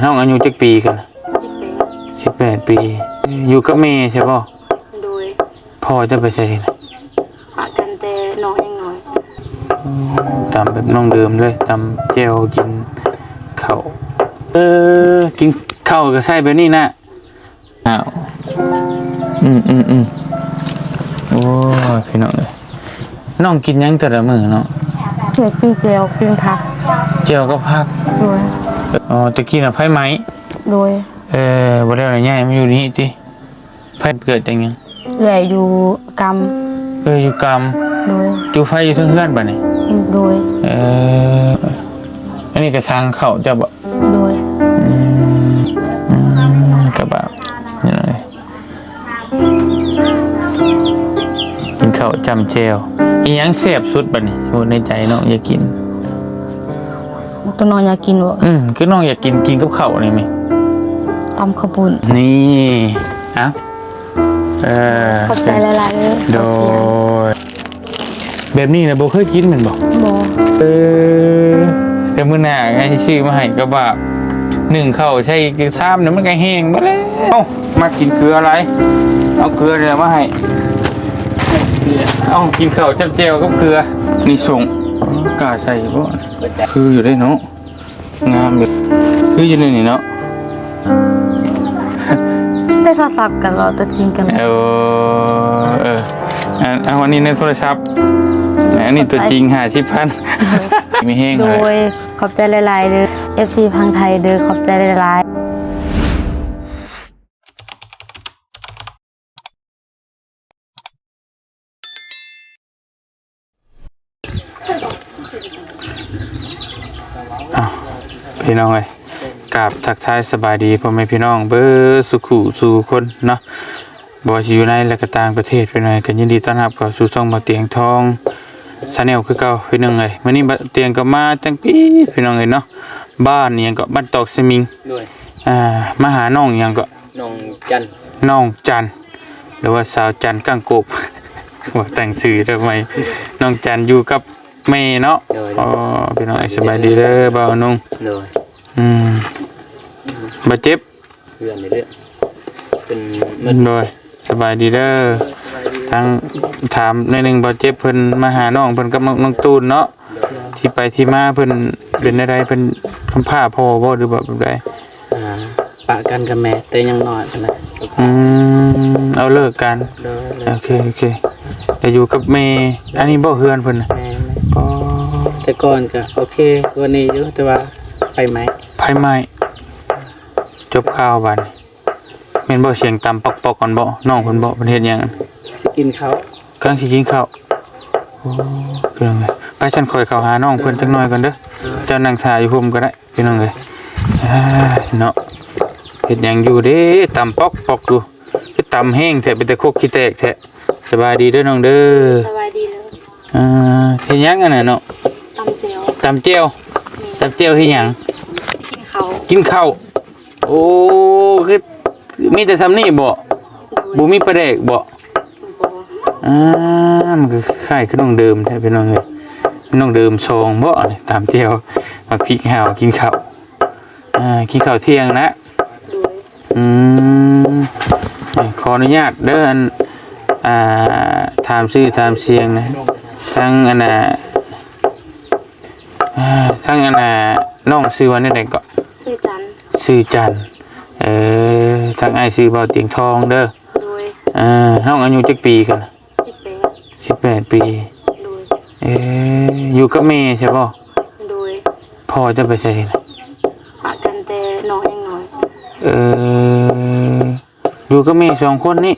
ນ້ອງອາຍຸຈັກປີກັນ? ສິບແປດ ສິບແປດປີ. ຢູ່ກັບແມ່ໃຊ່ບໍ່? ໂດຍ. ພໍ່ເຈົ້າໄປໃສ? ປະກັນແຕ່ນ້ອງຍັງນ້ອຍ. ຕຳແບບນ້ອງເດີມເລີຍ ຕຳແຈ່ວ ກິນເຂົ້າ. ເອີ ກິນເຂົ້າກໍໃຊ້ແບບນີ້ນະ. ອ້າວ ອືມໆໆ ໂອ້ຍ ພີ່ນ້ອງເອີຍ ນ້ອງກິນຫຍັງແຕ່ລະມື້ເນາະ? ເຮັດກິນແຈ່ວ ກິນຜັກ. ແຈ່ວກັບຜັກ. ໂດຍ. ອໍ ແຕ່ກີ້ນະໄຟໄໝ້. ໂດຍ. ເອີ ບໍ່ແລ້ວລະຍ້າຍມາຢູ່ນີ້ຕິ? ໃຜເກີດຈັ່ງຫຍັງ? ເອື້ອຍຢູ່ກຳ. ເອື້ອຍຢູ່ກຳ. ໂດຍ. ຈູ່ໄຟຢູ່ເທິງເຮືອນບາດນີ້? ໂດຍ. ເອີ ອັນນີ້ກະສັງເຂົ້າເຈົ້າບໍ? ໂດຍ. ອືມ ອືມ ກະບາດ ກິນເຂົ້າຈ້ຳແຈ່ວ. ອີຫຍັງແຊບສຸດບາດນີ້? ໂອ້ ໃນໃຈນ້ອງຢາກກິນ. ໂຕນ້ອງຢາກກິນບໍ? ອືມ ຄືນ້ອງຢາກກິນ ກິນກັບເຂົ້ານີ້ແມະ. ຕຳເຂົ້າປຸ້ນ. ນີ້ ເອົ້າ ເອີ ຂອບໃຈຫຼາຍໆເດີ. ໂດຍ. ແບບນີ້ນະບໍ່ເຄີຍກິນແມ່ນບໍ່? ບໍ່. ເອີ ດຽວມື້ໜ້າອ້າຍຊິຊື້ມາໃຫ້ກະບາບ. ໜຶ້ງເຂົ້າໃສ່ຊາມນະມັນກະແຫ້ງເບິດແລ້ວ. ເອົ້າ ມັກກິນເກືອຫຼາຍ ເອົາເກືອນີ້ລະມາໃຫ້. ເອົ້າ ກິນເຂົ້າຈ້ຳແຈ່ວກັບເກືອ. ນີ້ສົ້ງ ກ້າໃສ່ບໍ່? ຄືຢູ່ເດ້ເນາະ. ງາມຢູ່ ຄືຢູ່ໃນນີ້ເນາະ. ໃນໂທລະສັບກັນເວົ້າຕົວຈິງກັນ. ເອີ ເອີ ອັນ ອັນນີ້ໃນໂທລະສັບ ອັນນີ້ຕົວຈິງ ຫ້າສິບພັນ. ມີແຮງ. ໂດຍ. ຂອບໃຈຫຼາຍໆເດີ ເອັຟຊີ ຝັ່ງໄທເດີ ຂອບໃຈຫຼາຍໆ. ອ້າວ ພີ່ນ້ອງເອີຍ ກາບທັກທາຍສະບາຍດີພໍ່ແມ່ພີ່ນ້ອງເບິດສູ່ຄູ່ສູ່ຄົນເນາະ ບໍ່ວ່າຊິຢູ່ໃນ ແລະ ກະຕ່າງປະເທດ. ພີ່ນ້ອງເອີຍ ກະຍິນດີຕ້ອນຮັບເຂົ້າສູ່ຊ່ອງບ່າວຕຽງທອງ Channel ຄືເກົ່າ ພີ່ນ້ອງເອີຍ. ມື້ນີ້ບ່າວຕຽງກໍມາຈັ່ງປີ້ ພີ່ນ້ອງເອີຍເນາະ ບ້ານຫຍັງເກາະ ບ້ານຕອກສະມິງ. ໂດຍ. ອ່າ ມາຫານ້ອງຫຍັງເກາະ? ນ້ອງຈັນ. ນ້ອງຈັນ ຫຼືວ່າສາວຈັນກ້າງກົບ ວ່າຕັ້ງຊື່ທຳໄມ ນ້ອງຈັນຢູ່ກັບແມ່ເນາະ. ໂດຍ. ອໍ ພີ່ນ້ອງເອີຍ ສະບາຍດີເດີບ່າວນຸ່ງ. ໂດຍ. ອືມ ບາດເຈັບ ເພື່ອນເດ້ ເປັນ ໂດຍ ສະບາຍດີເດີ. ທັງຖາມໜ້ອຍໜຶ່ງ ບາດເຈັບເພິ່ນມາຫານ້ອງເພິ່ນກັບນ້ອງ ນ້ອງຕູນເນາະ. ທີ່ໄປທີ່ມາເພິ່ນເປັນແນວໃດ? ເພິ່ນກຳພ້າພໍ່ບໍ່ ຫຼືວ່າແບບໃດ? ອ່າ ປະກັນກັບແມ່ແຕ່ຍັງນ້ອຍພຸ້ນນະ. ອືມ ເອົາເລີກກັນ. ໂດຍ. ໂອເຄ ໂອເຄ ໄດ້ຢູ່ກັບແມ່. ອັນນີ້ບໍ່ເຮືອນເພິ່ນນະ? ແມ່ນ. ອໍ ແຕ່ກ່ອນກະໂອເຄກວ່ານີ້ຢູ່ ແຕ່ວ່າໄຟໄໝ້. ໄຟໄໝ້ ຈົບຂ່າວບາດນີ້. ແມ່ນບໍ່ ສຽງຕຳປອກໆ ຫັ້ນບໍ່? ນ້ອງເພິ່ນບໍ່? ເພິ່ນເຮັດຫຍັງ? ຊິກິນເຂົ້າ. ກຳລັງຊິກິນເຂົ້າ. ໂອ້ ພີ່ນ້ອງເອີຍ ໄປຊັ້ນ ຂ້ອຍເຂົ້າຫານ້ອງເພິ່ນຈັກໜ້ອຍກ່ອນເດີ. ເຈົ້ານັ່ງຖ້າຢູ່ຮົ່ມກໍໄດ້ ພີ່ນ້ອງເອີຍ. ເອີ ເນາະ ເຮັດຫຍັງຢູ່ເດ້ ຕຳປອກໆ ຢູ່. ຄືຕຳແຮງແທ້ ເປັນແຕ່ຄົກຂີ້ແຕກແທ້. ສະບາຍດີເດີນ້ອງເດີ. ສະບາຍດີເດີ. ອ່າ ເຮັດຫຍັງອັນນັ້ນເນາະ? ຕຳແຈ່ວ. ຕຳແຈ່ວ. ແມ່ນ. ຕຳແຈ່ວເຮັດຫຍັງ? ກິນເຂົ້າ. ກິນເຂົ້າ. ໂອ້ ຄືມີແຕ່ຊ່ຳນີ້ບໍ? ໂດຍ. ບໍ່ມີປາແດກບໍ? ບໍ່. ອ່າ ມັນກໍຄ້າຍຄືນ້ອງເດີມແທ້ ພີ່ນ້ອງເອີຍ. ນ້ອງເດີມສອງບໍນີ້? ຕຳແຈ່ວ ໝາກພິກຫາວ ກິນເຂົ້າ. ອ່າ ກິນເຂົ້າທ່ຽງນະ. ໂດຍ. ອືມ ຂໍອະນຸຍາດເດີ ອັນ ອ່າ ຖາມຊື່ຖາມສຽງນະ. ທັງອັນນ່າ ອ່າ ທັງອັນນ່າ ນ້ອງຊື່ວ່າແນວໃດເກາະ? ຊື່ຈັນ. ຊື່ຈັນ. ເອີ ທັງອ້າຍຊື່ບ່າວຕຽງທອງເດີ. ໂດຍ. ອ່າ ນ້ອງອາຍຸຈັກປີກັນ? ສິບແປດ. ສິບແປດປີ. ໂດຍ. ເອີ ຢູ່ກັບແມ່ໃຊ່ບໍ່? ໂດຍ. ພໍ່ເຈົ້າໄປໃສ? ປະກັນແຕ່ນ້ອງຍັງນ້ອຍ. ເອີ ຢູ່ກັບແມ່ສອງຄົນນີ້?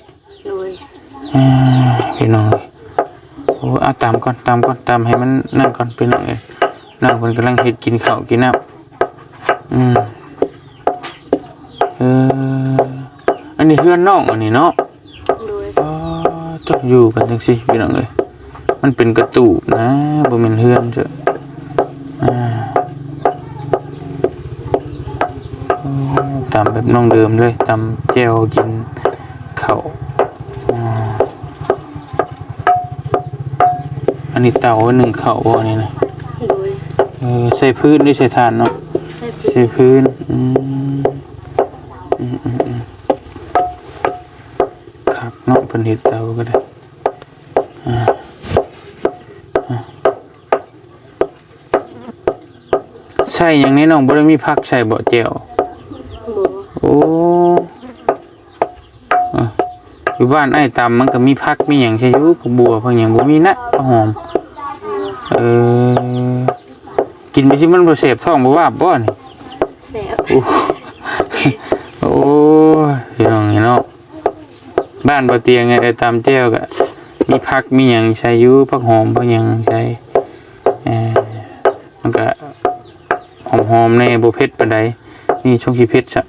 ໂດຍ. ເອີ ພີ່ນ້ອງເອີຍ ໂອ້ ເອົາຕຳກ່ອນ ຕຳກ່ອນ ຕຳໃຫ້ມັນນັ້ນກ່ອນ ພີ່ນ້ອງເອີຍ. ນ້ອງເພິ່ນກຳລັງເຮັດກິນເຂົ້າກິນນ້ຳ. ອືມ ເອີ ອັນນີ້ເຮືອນນ້ອງອັນນີ້ເນາະ? ໂດຍ. ອໍ ຈັກຢູ່ກັນຈັ່ງຊີ້ ພີ່ນ້ອງເອີຍ ມັນເປັນກະຕູບນະ ບໍ່ແມ່ນເຮືອນເທື່ອ. ອ່າ ໂອ້ ຕຳແບບນ້ອງເດີມເລີຍ ຕຳແຈ່ວກິນເຂົ້າ. ອ່າ ອັນນີ້ເຕົາໜຶ້ງເຂົ້າບໍ່ນີ້ນະ? ໂດຍ. ເອີ ໃສ່ຟືນຫຼືໃສ່ຖ່ານເນາະ? ໃສ່ຟື ໃສ່ພື້ນ ອືມ ອືມໆໆ ຄັກເນາະ ເພິ່ນເຮັດເຕົາກໍໄດ້ ອ່າ ອ່າ ໃສ່ຫຍັງແດ່ນ້ອງ? ບໍ່ໄດ້ມີຜັກໃສ່ບໍ່ແຈ່ວ? ບໍ່ ໂອ້ ອ່ະ ຢູ່ບ້ານອ້າຍຕຳມັນກໍມີຜັກມີຫຍັງໃສ່ຢູ່ ຜັກບົ່ວ ຜັກຫຍັງ ບໍ່ມີນະ ຜັກຫອມ. ເອີ ກິນໄປຊິມັນບໍ່ແສບທ້ອງບໍ່ວາບບໍ່ນີ້? ແຊບ ໂອ້ ໂອ້ຍ ພີ່ນ້ອງເອີຍເນາະ ບ້ານບໍ່ຕຽງ ເອີ ຕຳແຈ່ວກໍມີຜັກມີຫຍັງໃສ່ຢູ່ ຜັກຫອມ ຜັກຫຍັງໃສ່ ເອີ ມັນກະຫອມໆແດ່ ບໍ່ເຜັດປານໃດ. ນີ້ຊົງຊິເຜັດຊະ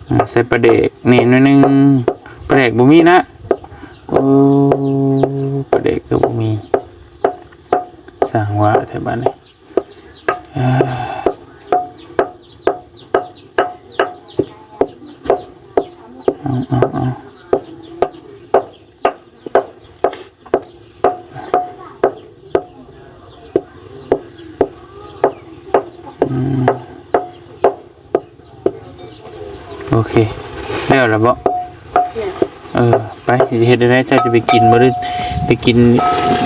ອາ ໃສ່ປາແດກແດ່ໜ້ອຍໜຶ່ງ. ປາແດກບໍ່ມີນະ. ໂອ້ ປາແດກກໍບໍ່ມີ. ຊ່າງວ່າແທ້ບາດນີ້. ເອີ ເອົາ ເອົາ ເອົາ. ອືມ ໂອເຄ ແລ້ວລະບໍ? ແລ້ວ ເອີ ໄປ ຊິເຮັດແນວໃດ? ເຈົ້າຈະໄປກິນບໍ່ ຫຼືໄປກິນ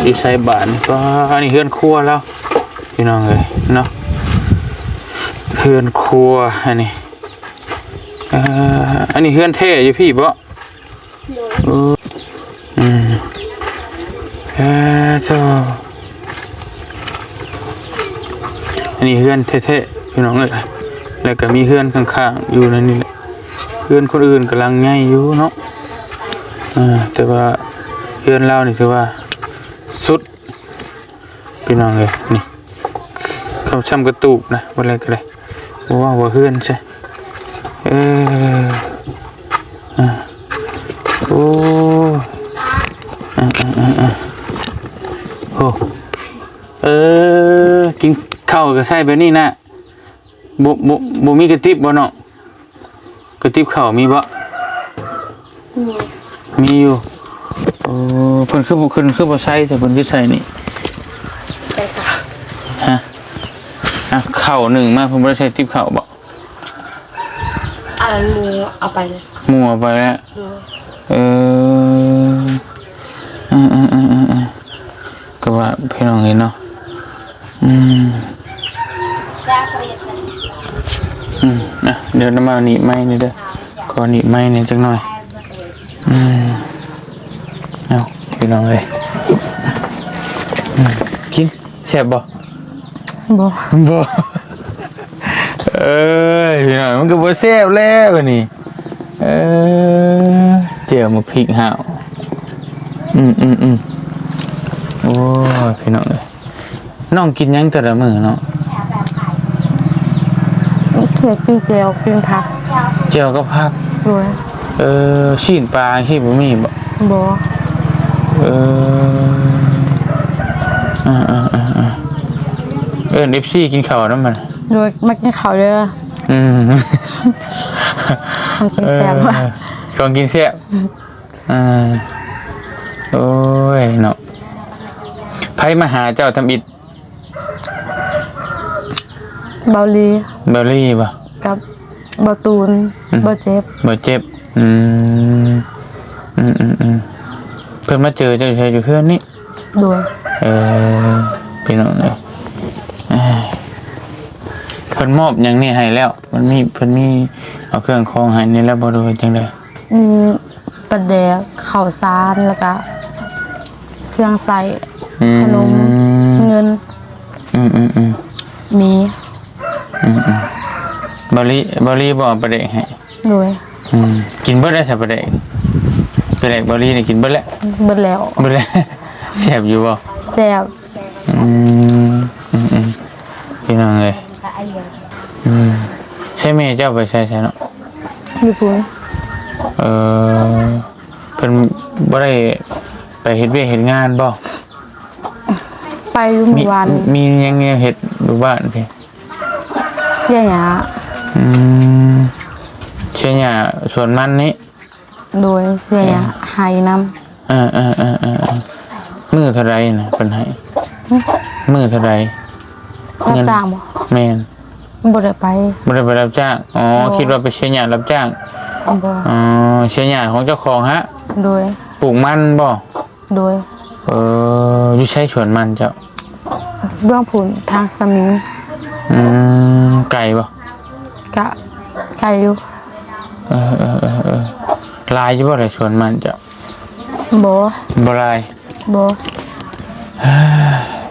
ຢູ່ໃສບາດນີ້? ປ້າ ອັນນີ້ເຮືອນຄົວລາວ ພີ່ນ້ອງເອີຍເນາະ ເຮືອນຄົວອັນນີ້. ເອີ ອັນນີ້ເຮືອນແທ້ຢູ່ພີ້ບໍ? ໂດຍ ໂອ້ ອືມ ເອີ ໂທ້ ອັນນີ້ເຮືອນແທ້ໆ ພີ່ນ້ອງເອີຍ ແລ້ວກໍມີເຮືອນຂ້າງໆຢູ່ໃນນີ້ແຫຼະ. ເຮືອນຄົນອື່ນກໍຫຼັງໃຫຍ່ຢູ່ເນາະ ເອີ ແຕ່ວ່າເຮືອນລາວນີ້ຖືວ່າສຸດ ພີ່ນ້ອງເອີຍ ນີ້ ເຂົາຊ່ຳກະຕູບນະ ບໍ່ແລ້ວກໍໄດ້ ບໍ່ເວົ້າວ່າເຮືອນຊະ ເອີ ອ່າ ໂອ້ ອ່າ ອ່າ ອ່າ ອ່າ ໂອ້ ເອີ ກິນເຂົ້າກໍໃສ່ແບບນີ້ນະ ບໍ່ ບໍ່ ບໍ່ມີກະຕິບບໍ່ນ້ອງ? ກະຕິບເຂົ້າມີບໍ່? ມີ ມີຢູ່. ໂອ້ ເພິ່ນຄືບໍ່ ເພິ່ນຄືບໍ່ໃສ່ ແຕ່ເພິ່ນຄືໃສ່ນີ້ ໃສ່ຊະ ຮະ? ອ່ະ ເຂົ້າໜຶ້ງມາ ເພິ່ນບໍ່ໄດ້ໃສ່ຕິບເຂົ້າບໍ່? ອັນນັ້ນໝູ່ເອົາໄປແລ້ວ ໝູ່ເອົາໄປແລ້ວ. ໂດຍ ເອີ ເອີ ເອີ ເອີ ເອີ ກໍວ່າພີ່ນ້ອງເຫັນເນາະ ອືມ ອືມ ອ່ະ ດຽວນຳມາໜີບໄມ້ນີ້ເດີ ຂໍໜີບໄມ້ນີ້ຈັກໜ້ອຍ ອືມ ເອົາ ພີ່ນ້ອງເອີຍ ອືມ ກິນ ແຊບບໍ່? ບໍ່ ບໍ່ ເອີຍ ພີ່ນ້ອງ ມັນກໍບໍ່ແຊບແລ້ວບາດນີ້ ເອີ ແຈ່ວໝາກພິກຫາວ ອືມໆໆ ໂອ້ຍ ພີ່ນ້ອງເອີຍ ນ້ອງກິນຫຍັງແຕ່ລະມື້ເນາະ? ເຮັດກິນແຈ່ວ ກິນຜັກ ແຈ່ວກັບຜັກ ໂດຍ ເອີ ຊີ້ນປາຈັ່ງຊີ້ບໍ່ມີບໍ? ບໍ່ ເອີ ອ່າໆໆ ເອີ້ນເອັຟຊີກິນເຂົ້ານຳມັນ ໂດຍ ມາກິນເຂົ້າເດີ ອືມ ຂອງກິນແຊບ ເອີ ຂອງກິນແຊບ ອ່າ ໂອ້ຍເນາະ ໃຜມາຫາເຈົ້າທຳອິດ? ເບົາລີ ເບົາລີບໍ່? ກັບເບົາຕູນ ອືມ ເບົາເຈັບ ເບົາເຈັບ ອືມ ອືມໆໆ ເພິ່ນມາເຈີເຈົ້າຢູ່ໃສ? ຢູ່ເຮືອນນີ້ ໂດຍ ເອີ ພີ່ນ້ອງເອີຍ ເອີ ເພິ່ນມອບຫຍັງນີ້ໃຫ້ແລ້ວ? ມັນມີ ເພິ່ນມີເອົາເຄື່ອງຂອງໃຫ້ນີ້ແລ້ວບໍ່ ຫຼືວ່າຈັ່ງໃດ? ມີປາແດກ ເຂົ້າສານ ແລ້ວກະເຄື່ອງໃຊ້ ອືມ ຂະໜົມ ເງິນ ອືມໆໆ ມີ ອືມໆ ເບົາລີ ເບົາລີບໍ່ເອົາປາແດກໃຫ້? ໂດຍ ອືມ ກິນເບິດແລ້ວຊະປາແດກ? ປາແດກເບົາລີນີ້ກິນເບິດແລ້ວ? ເບິດແລ້ວ ເບິດແລ້ວ ແຊບຢູ່ບໍ່? ແຊບ ອືມ ອືມໆ ພີ່ນ້ອງເອີຍ ອືມ ໃຊ້ແມ່ເຈົ້າໄປໃສຊະເນາະ? ຢູ່ພຸ້ນ ເອີ ເພິ່ນບໍ່ໄດ້ໄປເຮັດວຽກເຮັດງານບໍ່? ໄປຢູ່ມື້ວານ ມີຫຍັງແນວເຮັດຢູ່ບ້ານພີ້? ເສຍຫຍ້າ ອືມ ເສຍຫຍ້າສວນມັນນີ້ ໂດຍ ເສຍຫຍ້າ ເອີ ໄຮ່ນຳ ເອີໆໆໆ ມື້ເທົ່າໃດນະເພິ່ນໃຫ້? ຫຶ? ມື້ເທົ່າໃດ? ຮັບຈ້າງບໍ່? ແມ່ນ ບໍ່ໄດ້ໄປ ບໍ່ໄດ້ໄປຮັບຈ້າງ. ອໍ ບໍ່ ຄິດວ່າໄປເຊຍຫຍ້າຮັບຈ້າງ. ບໍ່ ອໍ ເຊຍຫຍ້າຂອງເຈົ້າຂອງຫະ? ໂດຍ ປູກມັນບໍ່? ໂດຍ ເອີ ຢູ່ໃສສວນມັນເຈົ້າ? ເບື້ອງພຸ້ນ ທາງສະໝິງ. ອືມ ໄກບໍ່? ກະໄກຢູ່. ເອີໆໆ ຫຼາຍຢູ່ບໍ່ລະສວນມັນເຈົ້າ? ບໍ່ ບໍ່ຫຼາຍ. ບໍ່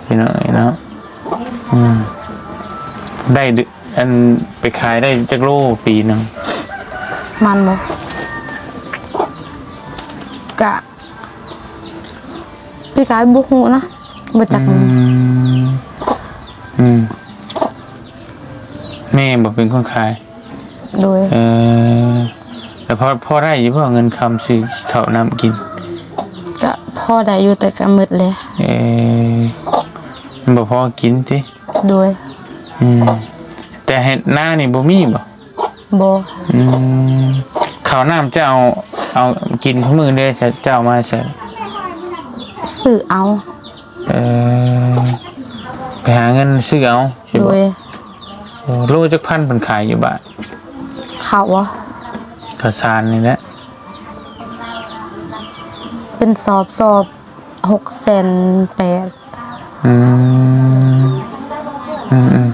ພີ່ນ້ອງເອີຍເນາະ. ອືມ ໄດ້ເດືອນ ອັນ ໄປຂາຍໄດ້ຈັກໂລປີໜຶ່ງ? ມັນບໍ່ ກະ ປີກາຍບໍ່ຮູ້ນະ ບໍ່ຈັກ. ອືມ ອືມ ແມ່ບໍ່ເປັນຄົນຂາຍ? ໂດຍ ເອີ ແລ້ວພໍ ພໍໄດ້ຢູ່ບໍ່ເງິນຄຳຊື້ເຂົ້ານ້ຳກິນ? ກະພໍໄດ້ຢູ່ ແຕ່ກະໝົດແລ້ວ. ເອີ ມັນບໍ່ພໍກິນຕິ? ໂດຍ ອືມ ແຕ່ເຮັດນານີ້ບໍ່ມີບໍ່? ບໍ່ ອືມ ເຂົ້ານ້ຳເຈົ້າເອົາ ເອົາກິນທຸກມື້ເດ້ ເຈົ້າເອົາມາໃສ? ຊື້ເອົາ. ເອີ ໄປຫາເງິນຊື້ເອົາ ໂດຍ ໂອ້ ໂລຈັກພັນເພິ່ນຂາຍຢູ່ບ້ານ? ເຂົ້າຫວາ? ເຂົ້າສານນີ້ແຫຼະ ເປັນສອບ ສອບຫົກແສນແປດ. ອືມ ອືມ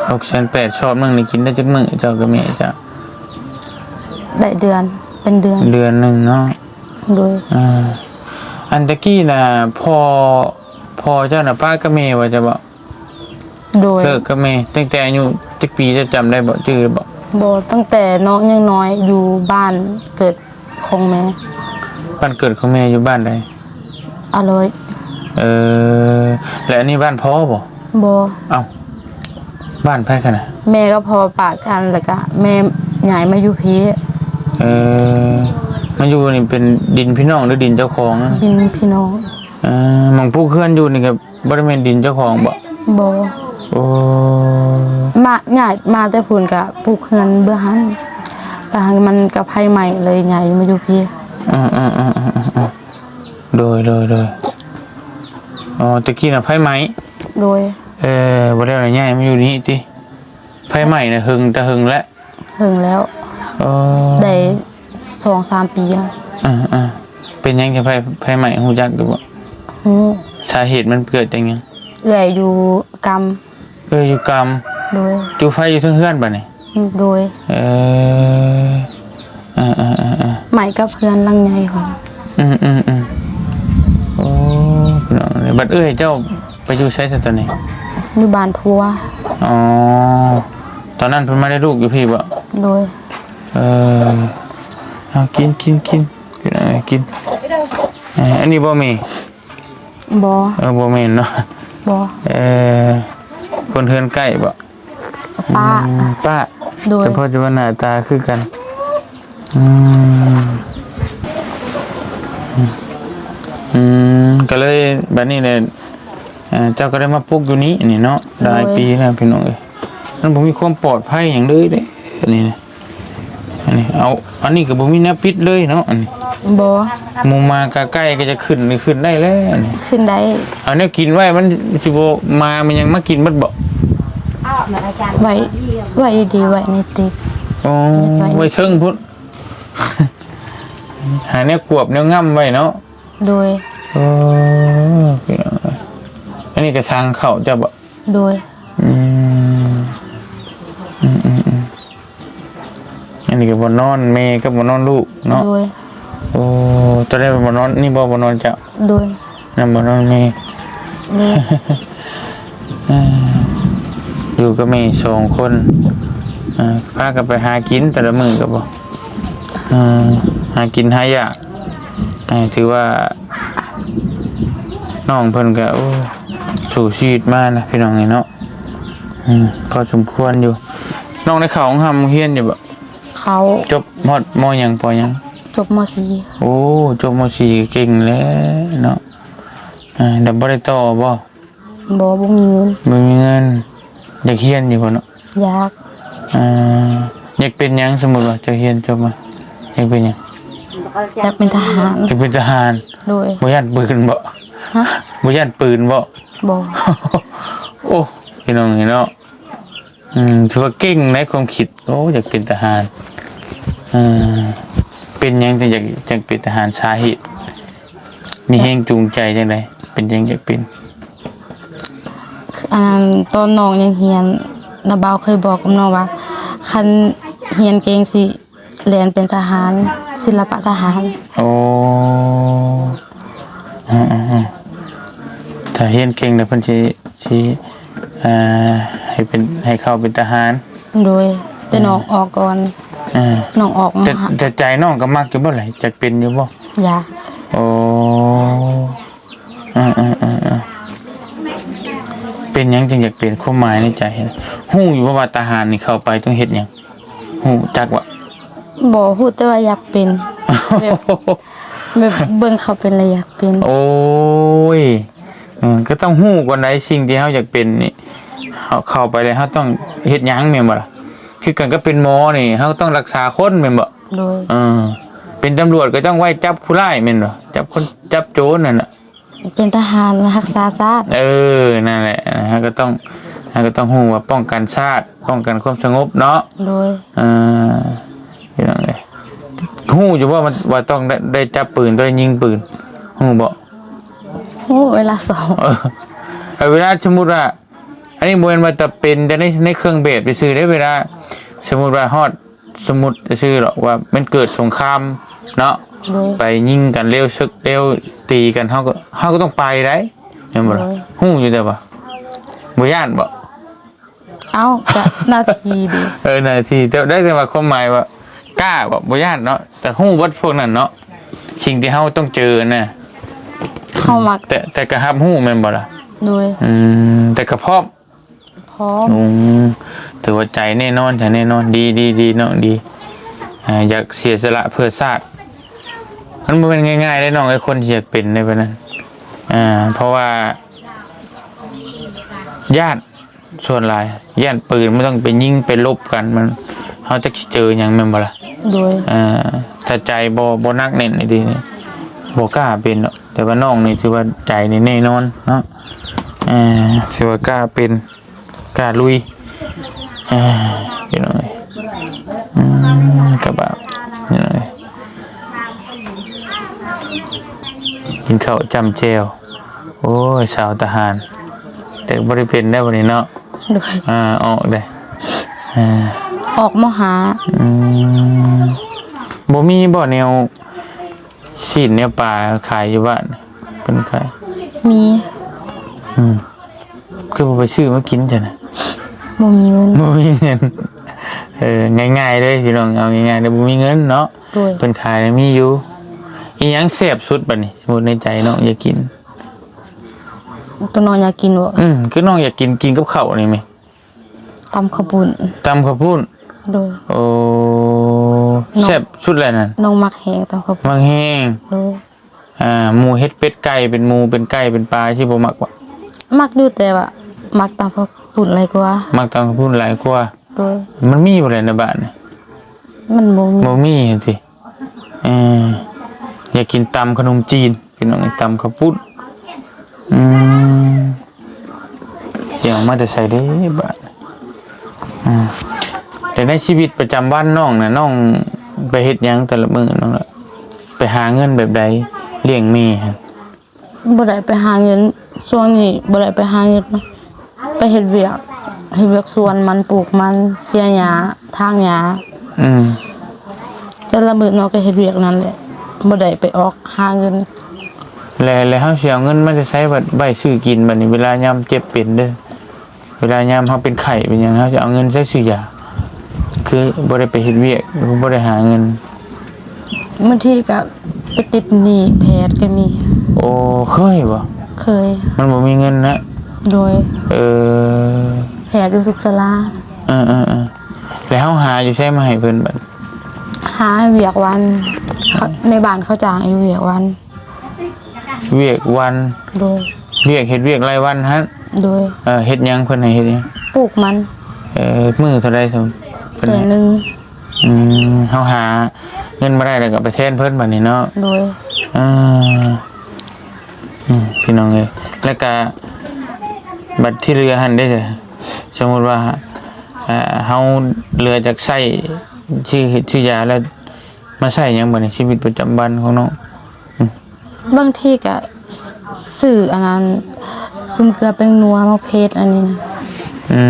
ໆ ຫົກແສນແປດ ສອບໜຶ່ງນີ້ກິນໄດ້ຈັກມື້ເຈົ້າກັບແມ່ເຈົ້າ? ໄດ້ເດືອນ ເປັນເດືອນ ເດືອນໜຶ່ງເນາະ. ໂດຍ ອ່າ ອັນຕະກີ້ນະ ພໍ່ ພໍ່ເຈົ້ານະປະກັບແມ່ວ່າຈະບໍ່? ໂດຍ ເລີກກັບແມ່ ຕັ້ງແຕ່ອາຍຸຈັກປີ ເຈົ້າຈຳໄດ້ບໍ່? ຈື່ບໍ່? ບໍ່ ຕັ້ງແຕ່ນ້ອງຍັງນ້ອຍ ຢູ່ບ້ານເກີດຂອງແມ່. ບ້ານເກີດຂອງແມ່ຢູ່ບ້ານໃດ? ອາໂລຍ. ເອີ ແລະ ອັນນີ້ບ້ານພໍ່ບໍ່? ບໍ່. ເອົ້າ ບ້ານໃຜຫັ້ນນະ? ແມ່ກັບພໍ່ປະກັນ ແລ້ວກະແມ່ຍ້າຍມາຢູ່ພີ້. ເອີ ມາຢູ່ນີ້ເປັນດິນພີ່ນ້ອງ ຫຼື ດິນເຈົ້າຂອງ? ດິນພີ່ນ້ອງ. ເອີ ໝ່ອງປູກເຮືອນຢູ່ນີ້ກະ ບໍ່ໄດ້ແມ່ນດິນເຈົ້າຂອງບໍ່? ບໍ່. ໂອ້ ມາ ຍ້າຍມາແຕ່ພຸ້ນກະປູກເຮືອນເບື້ອງຫັ້ນ ກະມັນກະໄຟໄໝ້ ເລີຍຍ້າຍມາຢູ່ພີ້. ເອີໆໆໆ ໂດຍໆໆ ອໍ ຕະກີ້ນະໄຟໄໝ້. ໂດຍ ເອີ ບໍ່ແລ້ວລະຍ້າຍມາຢູ່ນີ້ຕິ? ໄຟໄໝ້ນະເຫິງ ແຕ່ເຫິງແລ້ວ. ເຫິງແລ້ວ. ອໍ ໄດ້ສອງສາມປີແລ້ວ. ເອີໆ ເປັນຫຍັງຈັ່ງໄຟ ໄຟໄໝ້ ຮູ້ຈັກຢູ່ບໍ່? ຮູ້. ສາເຫດມັນເກີດຈາກຫຍັງ? ເອື້ອຍຢູ່ກຳ. ເອື້ອຍຢູ່ກຳ. ໂດຍ. ຈຸໄຟຢູ່ເທິງເຮືອນບາດນີ້? ໂດຍ. ເອີ ເອີໆໆໆ ໄໝ້ກັບເຮືອນຫຼັງໃຫຍ່ພຸ້ນ. ອືມໆໆ ໂອ້ ພີ່ນ້ອງເອີຍ ບັດເອື້ອຍເຈົ້າໄປຢູ່ໃສຊະຕອນນີ້? ຢູ່ບ້ານຜົວ. ອໍ ຕອນນັ້ນເພິ່ນມາໄດ້ລູກຢູ່ພີ້ບໍ່? ໂດຍ. ເອີ ເອົາ ກິນ ກິນ ກິນ ກິນ ເອີ ກິນ. ເອີ ອັນນີ້ບໍ່ແມ່? ບໍ່. ເອີ ບໍ່ແມ່ນເນາະ. ບໍ່. ເອີ ຄົນເຮືອນໃກ້ບໍ່? ປ້າ. ອືມ ປ້າ. ໂດຍ. ແຕ່ພໍຈະວ່າໜ້າຕາຄືກັນ. ອືມ ອືມ ກະເລີຍບາດນີ້ແຫຼະ ເຈົ້າກະໄດ້ມາປຸກຢູ່ນີ້ນີ້ເນາະ. ໂດຍ. ຫຼາຍປີແລ້ວພີ່ນ້ອງເອີຍ ມັນບໍ່ມີຄວາມປອດໄພຫຍັງເລີຍເດ້ ອັນນີ້ນະ. ອັນນີ້ເອົາ ອັນນີ້ກະບໍ່ມີແນວປິດເລີຍເນາະ ອັນນີ້. ບໍ່. ໝູໝາກາໄກ່ກະຈະຂຶ້ນ ຂຶ້ນໄດ້ແລ້ວ ອັນນີ້. ຂຶ້ນໄດ້. ເອົາແນວກິນໄວ້ ມັນຊິບໍ່ ໝາມັນຫຍັງມາກິນເບິດບໍ່? ໄວ້ ໄວ້ດີໆ ໄວ້ໃນຕຶກ. ອໍ ໄວ້ເທິງພຸ້ນ ຫາແນວກວບແນວງ່ຳໄວ້ເນາະ. ໂດຍ. ໂອ້ ອັນນີ້ກະສັງເຂົ້າເຈົ້າບໍ່? ໂດຍ. ອືມ ອືມໆໆ ອັນນີ້ກະບ່ອນນອນແມ່ກັບບ່ອນນອນລູກເນາະ. ໂດຍ. ໂອ້ ໂຕໃດບ່ອນນອນ ນີ້ບໍ່ບ່ອນນອນເຈົ້າ? ໂດຍ. ນຳບ່ອນນອນແມ່. ໂດຍ. ເອີ ຢູ່ກັບແມ່ສອງຄົນ ເອີ ພາກັນໄປຫາກິນແຕ່ລະມື້ກະບໍ່ ເອີ ຫາກິນຫາຢາກ. ເອີ ຖືວ່ານ້ອງເພິ່ນກະ ໂອ້ ສູ້ຊີວິດມານະພີ່ນ້ອງເອີຍເນາະ. ອືມ ພໍສົມຄວນຢູ່. ນ້ອງໄດ້ເຂົ້າໂຮງຮ່ຳໂຮງຮຽນຢູ່ບໍ່? ເຂົ້າ. ຈົບຮອດ ມໍ ຫຍັງ ປໍ ຫຍັງ? ຈົບ ມໍສີ່. ໂອ້ ຈົບ ມໍສີ່ ເກັ່ງແລ້ວເນາະ. ເອີ ແລ້ວບໍ່ໄດ້ຕໍ່ບໍ່? ບໍ່ ບໍ່ມີເງິນ. ບໍ່ມີເງິນ. ຢາກຮຽນຢູ່ບໍ່ເນາະ? ຢາກ. ເອີ ຢາກເປັນຫຍັງ? ສົມມຸດວ່າເຈົ້າຮຽນຈົບມາ ຢາກເປັນຫຍັງ? ຢາກເປັນທະຫານ. ຢາກເປັນທະຫານ. ໂດຍ. ບໍ່ຢ້ານປືນບໍ່? ຮະ? ບໍ່ຢ້ານປືນບໍ່? ບໍ່. ໂອ້ ພີ່ນ້ອງເອີຍເນາະ. ອືມ ຖືວ່າເກັ່ງໃນຄວາມຄິດ. ໂອ້ ຢາກເປັນທະຫານ. ເອີ ເປັນຫຍັງຈຶ່ງຢາກ ຢາກເປັນທະຫານ? ສາເຫດ ມີແຮງຈູງໃຈຈັ່ງໃດ? ເປັນຫຍັງຢາກເປັນ? ອັນ ຕອນນ້ອງຍັງຮຽນ ນ້າບ່າວເຄີຍບອກກັບນ້ອງວ່າ ຄັນຮຽນເກັ່ງຊິ ແລ່ນເປັນທະຫານ ສິລະປະທະຫານ. ໂອ້ ອືມໆໆ ຖ້າຮຽນເກັ່ງແລ້ວເພິ່ນຊິ ຊິ ເອີ ໃຫ້ເປັນ ໃຫ້ເຂົ້າເປັນທະຫານ. ໂດຍ ແຕ່ນ້ອງອອກກ່ອນ. ເອີ ນ້ອງອອກ ແຕ່ ມາ ແຕ່ໃຈນ້ອງກໍມັກຢູ່ບໍ່ລະ? ຢາກເປັນຢູ່ບໍ່? ຢາກ. ໂອ້ ເອີໆໆໆ ເປັນຫຍັງຈຶ່ງຢາກເປັນ? ຄວາມໝາຍໃນໃຈ ຮູ້ຢູ່ບໍ່ວ່າທະຫານນີ້ເຂົ້າໄປຕ້ອງເຮັດຫຍັງ? ຮູ້ຈັກບໍ່? ບໍ່ ຮູ້ແຕ່ວ່າຢາກເປັນ ແບບ ແບບເບິ່ງເຂົາເປັນແລ້ວຢາກເປັນ. ໂອ້ຍ ເອີ ກໍຕ້ອງຮູ້ກ່ອນໃດ໋ ສິ່ງທີ່ເຮົາຢາກເປັນນີ້ ເຮົາເຂົ້າໄປແລ້ວເຮົາຕ້ອງເຮັດຫຍັງແມ່ນບໍ່ລະ? ຄືກັນກັບເປັນໝໍນີ້ ເຮົາຕ້ອງລັກສາຄົນແມ່ນບໍ່? ໂດຍ ເອີ ເປັນຕຳຫຼວດກໍຕ້ອງໄວ້ຈັບຜູ້ຮ້າຍແມ່ນບໍ່? ຈັບຄົນ ຈັບໂຈນນັ້ນນະ. ເປັນທະຫານຮັກສາຊາດ. ເອີ ນັ້ນແຫຼະ ເຮົາກໍຕ້ອງ ເຮົາກໍຕ້ອງຮູ້ວ່າປ້ອງກັນຊາດ ປ້ອງກັນຄວາມສະຫງົບເນາະ. ໂດຍ ເອີ ພີ່ນ້ອງເອີຍ ຮູ້ຢູ່ບໍ່ວ່າ ວ່າຕ້ອງໄດ້ ໄດ້ຈັບປືນ ຕ້ອງໄດ້ຍິງປືນ? ຮູ້ບໍ່? ຮູ້ ເວລາຊ້ອມ. ເອີ ເວລາສົມມຸດວ່າ ອັນນີ້ບໍ່ແມ່ນວ່າຈະເປັນແຕ່ໃນ ໃນເຄື່ອງແບບຊື່ໆເດ້ ເວລາສົມມຸດວ່າຮອດ ສົມມຸດຊື່ໆດອກວ່າມັນເກີດສົງຄາມເນາະ ໂດຍ ໄປຍິງກັນ ເລວເສິກ ເລວຕີກັນ ເຮົາກໍ ເຮົາກໍຕ້ອງໄປໄດ໋ ແມ່ນບໍ່ລະ? ໂດຍ ຮູ້ຢູ່ແຕ່ວ່າ ບໍ່ຢ້ານບໍ່? ເອົ້າ ກະໜ້າທີ່ເດ. ເອີ ໜ້າທີ່ ແຕ່ໄດ້ແຕ່ວ່າຄວາມໝາຍວ່າ ກ້າບໍ່? ບໍ່ຢ້ານເນາະ ແຕ່ຮູ້ເບິດພວກນັ້ນເນາະ ສິ່ງທີ່ເຮົາຕ້ອງເຈີນະ. ເຮົາມັກ ແຕ່ ແຕ່ກໍຮັບຮູ້ແມ່ນບໍ່ລະ? ໂດຍ ອືມ ແຕ່ກໍພ້ອມ ພ້ອມ. ອືມ ຖືວ່າໃຈແນ່ນອນ ໃຈແນ່ນອນ ດີ ດີ ດີເນາະ ດີ. ອ່າ ຢາກເສຍສະຫຼະເພື່ອຊາດ ມັນບໍ່ແມ່ນງ່າຍໆເດ້ນ້ອງເອີຍ ຄົນທີ່ຢາກເປັນໄດ້ປານນັ້ນ. ອ່າ ເພາະວ່າຢ້ານ ສ່ວນຫຼາຍຢ້ານປືນ ມັນຕ້ອງໄປຍິງໄປລົບກັນ ມັນ ເຮົາຈັກຊິເຈີຫຍັງແມ່ນບໍ່ລະ? ໂດຍ ອ່າ ຖ້າໃຈບໍ່ ບໍ່ໜັກແໜ້ນອີ່ຫຼີນີ້ ບໍ່ກ້າເປັນເນາະ. ແຕ່ວ່ານ້ອງນີ້ຖືວ່າໃຈນີ້ແນ່ນອນເນາະ ເອີ ຖືວ່າກ້າເປັນ ກ້າລຸຍ ເອີ ພີ່ນ້ອງເອີຍ. ອືມ ກະບາ ພີ່ນ້ອງເອີຍ ກິນເຂົ້າຈ້ຳແຈ່ວ. ໂອ້ຍ ສາວທະຫານ ແຕ່ບໍ່ໄດ້ເປັນແລ້ວບັດນີ້ເນາະ. ໂດຍ ອ່າ ອອກເດ້ ອ່າ ອອກ ມໍຫ້າ. ອືມ ບໍ່ມີບໍ່ແນວ ຊີ້ນແນວປາຂາຍຢູ່ບ້ານ ເພິ່ນຂາຍ? ມີ. ອືມ ຄືບໍ່ໄປຊື້ມາກິນຊັ້ນນະ? ບໍ່ມີເງິນ. ບໍ່ມີເງິນ. ເອີ ງ່າຍໆເລີຍພີ່ນ້ອງ ເອົາງ່າຍໆເລີຍ ບໍ່ມີເງິນເນາະ. ໂດຍ ເພິ່ນຂາຍນະມີຢູ່. ອີຫຍັງແຊບສຸດບັດນີ້? ສົມມຸດໃນໃຈນ້ອງຢາກກິນ ຕົວນ້ອງຢາກກິນບໍ່? ອືມ ຄືນ້ອງຢາກກິນ ກິນກັບເຂົ້ານີ້ແມະ. ຕຳເຂົ້າປຸ້ນ. ຕຳເຂົ້າປຸ້ນ. ໂດຍ ໂອ້ ນ້ອງ ແຊບສຸດແລ້ວນັ້ນ. ນ້ອງມັກແຮງຕຳເຂົ້າປຸ້ນ. ມັກແຮງ. ໂດຍ ອ່າ ໝູເຫັດເປັດໄກ່ ເປັນໝູເປັນໄກ່ເປັນປາ ຊິບໍ່ມັກບໍ່? ມັກຢູ່ ແຕ່ວ່າມັກຕຳເຂົ້າປຸ້ນຫຼາຍກວ່າ. ມັກຕຳເຂົ້າປຸ້ນຫຼາຍກວ່າ. ໂດຍ ມັນມີບໍ່ແຫຼະໃນບ້ານນີ້? ມັນບໍ່ມີ. ບໍ່ມີຫັ້ນຕິ. ເອີ ຢາກກິນຕຳຂະໜົມຈີນ ພີ່ນ້ອງ ຕຳເຂົ້າປຸ້ນ. ອືມ ຊິເອົາມາແຕ່ໃສເດ້ບາດ? ອືມ ແຕ່ໃນຊີວິດປະຈຳວັນນ້ອງນະ ນ້ອງໄປເຮັດຫຍັງແຕ່ລະມື້ນ້ອງ? ໄປຫາເງິນແບບໃດລ້ຽງແມ່ຫັ້ນ? ບໍ່ໄດ້ໄປຫາເງິນ ຊ່ວງນີ້ບໍ່ໄດ້ໄປຫາເງິນນະ ໄປເຮັດວຽກ ເຮັດວຽກສວນມັນ ປູກມັນ ເສຍຫຍ້າ ຖາງຫຍ້າ. ອືມ ແຕ່ລະມື້ເນາະ ກໍເຮັດວຽກນັ້ນແຫຼະ ບໍ່ໄດ້ໄປອອກຫາເງິນ. ແລ້ວ ແລ້ວເຮົາຊິເອົາເງິນມາແຕ່ໃສ ບັດໄວ້ຊື້ກິນ? ບັດນີ້ເວລາຍາມເຈັບເປັນເດີ ເວລາຍາມເຮົາເປັນໄຂ້ເປັນຫຍັງ ເຮົາຈະເອົາເງິນໃສຊື້ຢາ? ຄືບໍ່ໄດ້ໄປເຮັດວຽກ ບໍ່ໄດ້ຫາເງິນ. ບາງທີກໍໄປຕິດໜີ້ແພດກໍມີ. ໂອ້ ເຄີຍບໍ່? ເຄີຍ. ມັນບໍ່ມີເງິນນະ? ໂດຍ. ເອີ ແພດຢູ່ສຸກສາລາ. ເອີໆໆ ແລ້ວເຮົາຫາຢູ່ໃສມາໃຫ້ເພິ່ນບັດ? ຫາວຽກວັນ ເຂົາ ໃນບ້ານເຂົາຈ້າງຢູ່ວຽກວັນ. ວຽກວັນ. ໂດຍ. ວຽກ ເຮັດວຽກລາຍວັນຫັ້ນ? ໂດຍ. ເອີ ເຮັດຫຍັງ ເພິ່ນໃຫ້ເຮັດຫຍັງ? ປູກມັນ. ເອີ ມື້ເທົ່າໃດຊັ້ນ? ແສນໜຶ່ງ. ອືມ ເຮົາຫາເງິນມາໄດ້ແລ້ວກໍໄປແທນເພິ່ນບັດນີ້ເນາະ. ໂດຍ. ເອີ ອືມ ພີ່ນ້ອງເອີຍ ແລ້ວກະບັດທີ່ເຫຼືອຫັ້ນເດ້ ສົມມຸດວ່າ ອ່າ ເຮົາເຫຼືອຈາກໃຊ້ ຊື້ເຮັດຊື້ຢາແລ້ວ ມາໃຊ້ຫຍັງບັດນີ້ ຊີວິດປະຈຳວັນຂອງນ້ອງ? ບາງທີກໍຊື້ອັນນັ້ນ ຊຸມເກືອແປ້ງນົວ ໝາກເຜັດ ອັນນີ້ນະ. ອື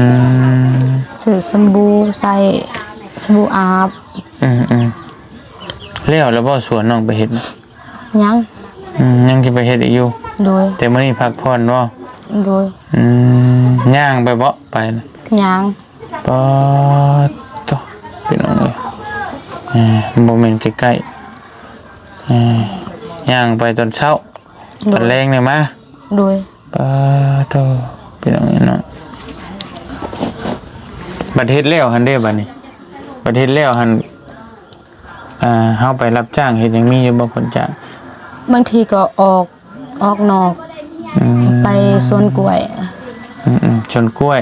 ມ ຊື້ສະບູໃຊ້ ສະບູອາບ. ອືມໆ ແລ້ວລະບໍ່ ສວນນ້ອງໄປເຮັດນະ? ຍັງ. ອືມ ຍັງຊິໄປເຮັດອີກຢູ່? ໂດຍ. ແຕ່ມື້ນີ້ພັກຜ່ອນບໍ່? ໂດຍ. ອືມ ຍ່າງໄປບໍ່? ໄປນະ? ຍ່າງ. ປາດໂທ້ ພີ່ນ້ອງເອີຍ ເອີ ບໍ່ແມ່ນໃກ້ໆ ເອີ ຍ່າງໄປຕອນເຊົ້າ ໂດຍ ຕອນແລງນີ້ມາ. ໂດຍ. ປາດໂທ້ ພີ່ນ້ອງເອີຍເນາະ ບັດເຮັດແລ້ວຫັ້ນເດ້ ບັດນີ້ ບັດເຮັດແລ້ວຫັ້ນ ອ່າ ເຮົາໄປຮັບຈ້າງເຮັດຫຍັງ ມີຢູ່ບໍ່ຄົນຈ້າງ? ບາງທີກໍອອກ ອອກນອກ ອືມ ໄປສວນກ້ວຍ. ອືມໆ ສວນກ້ວຍ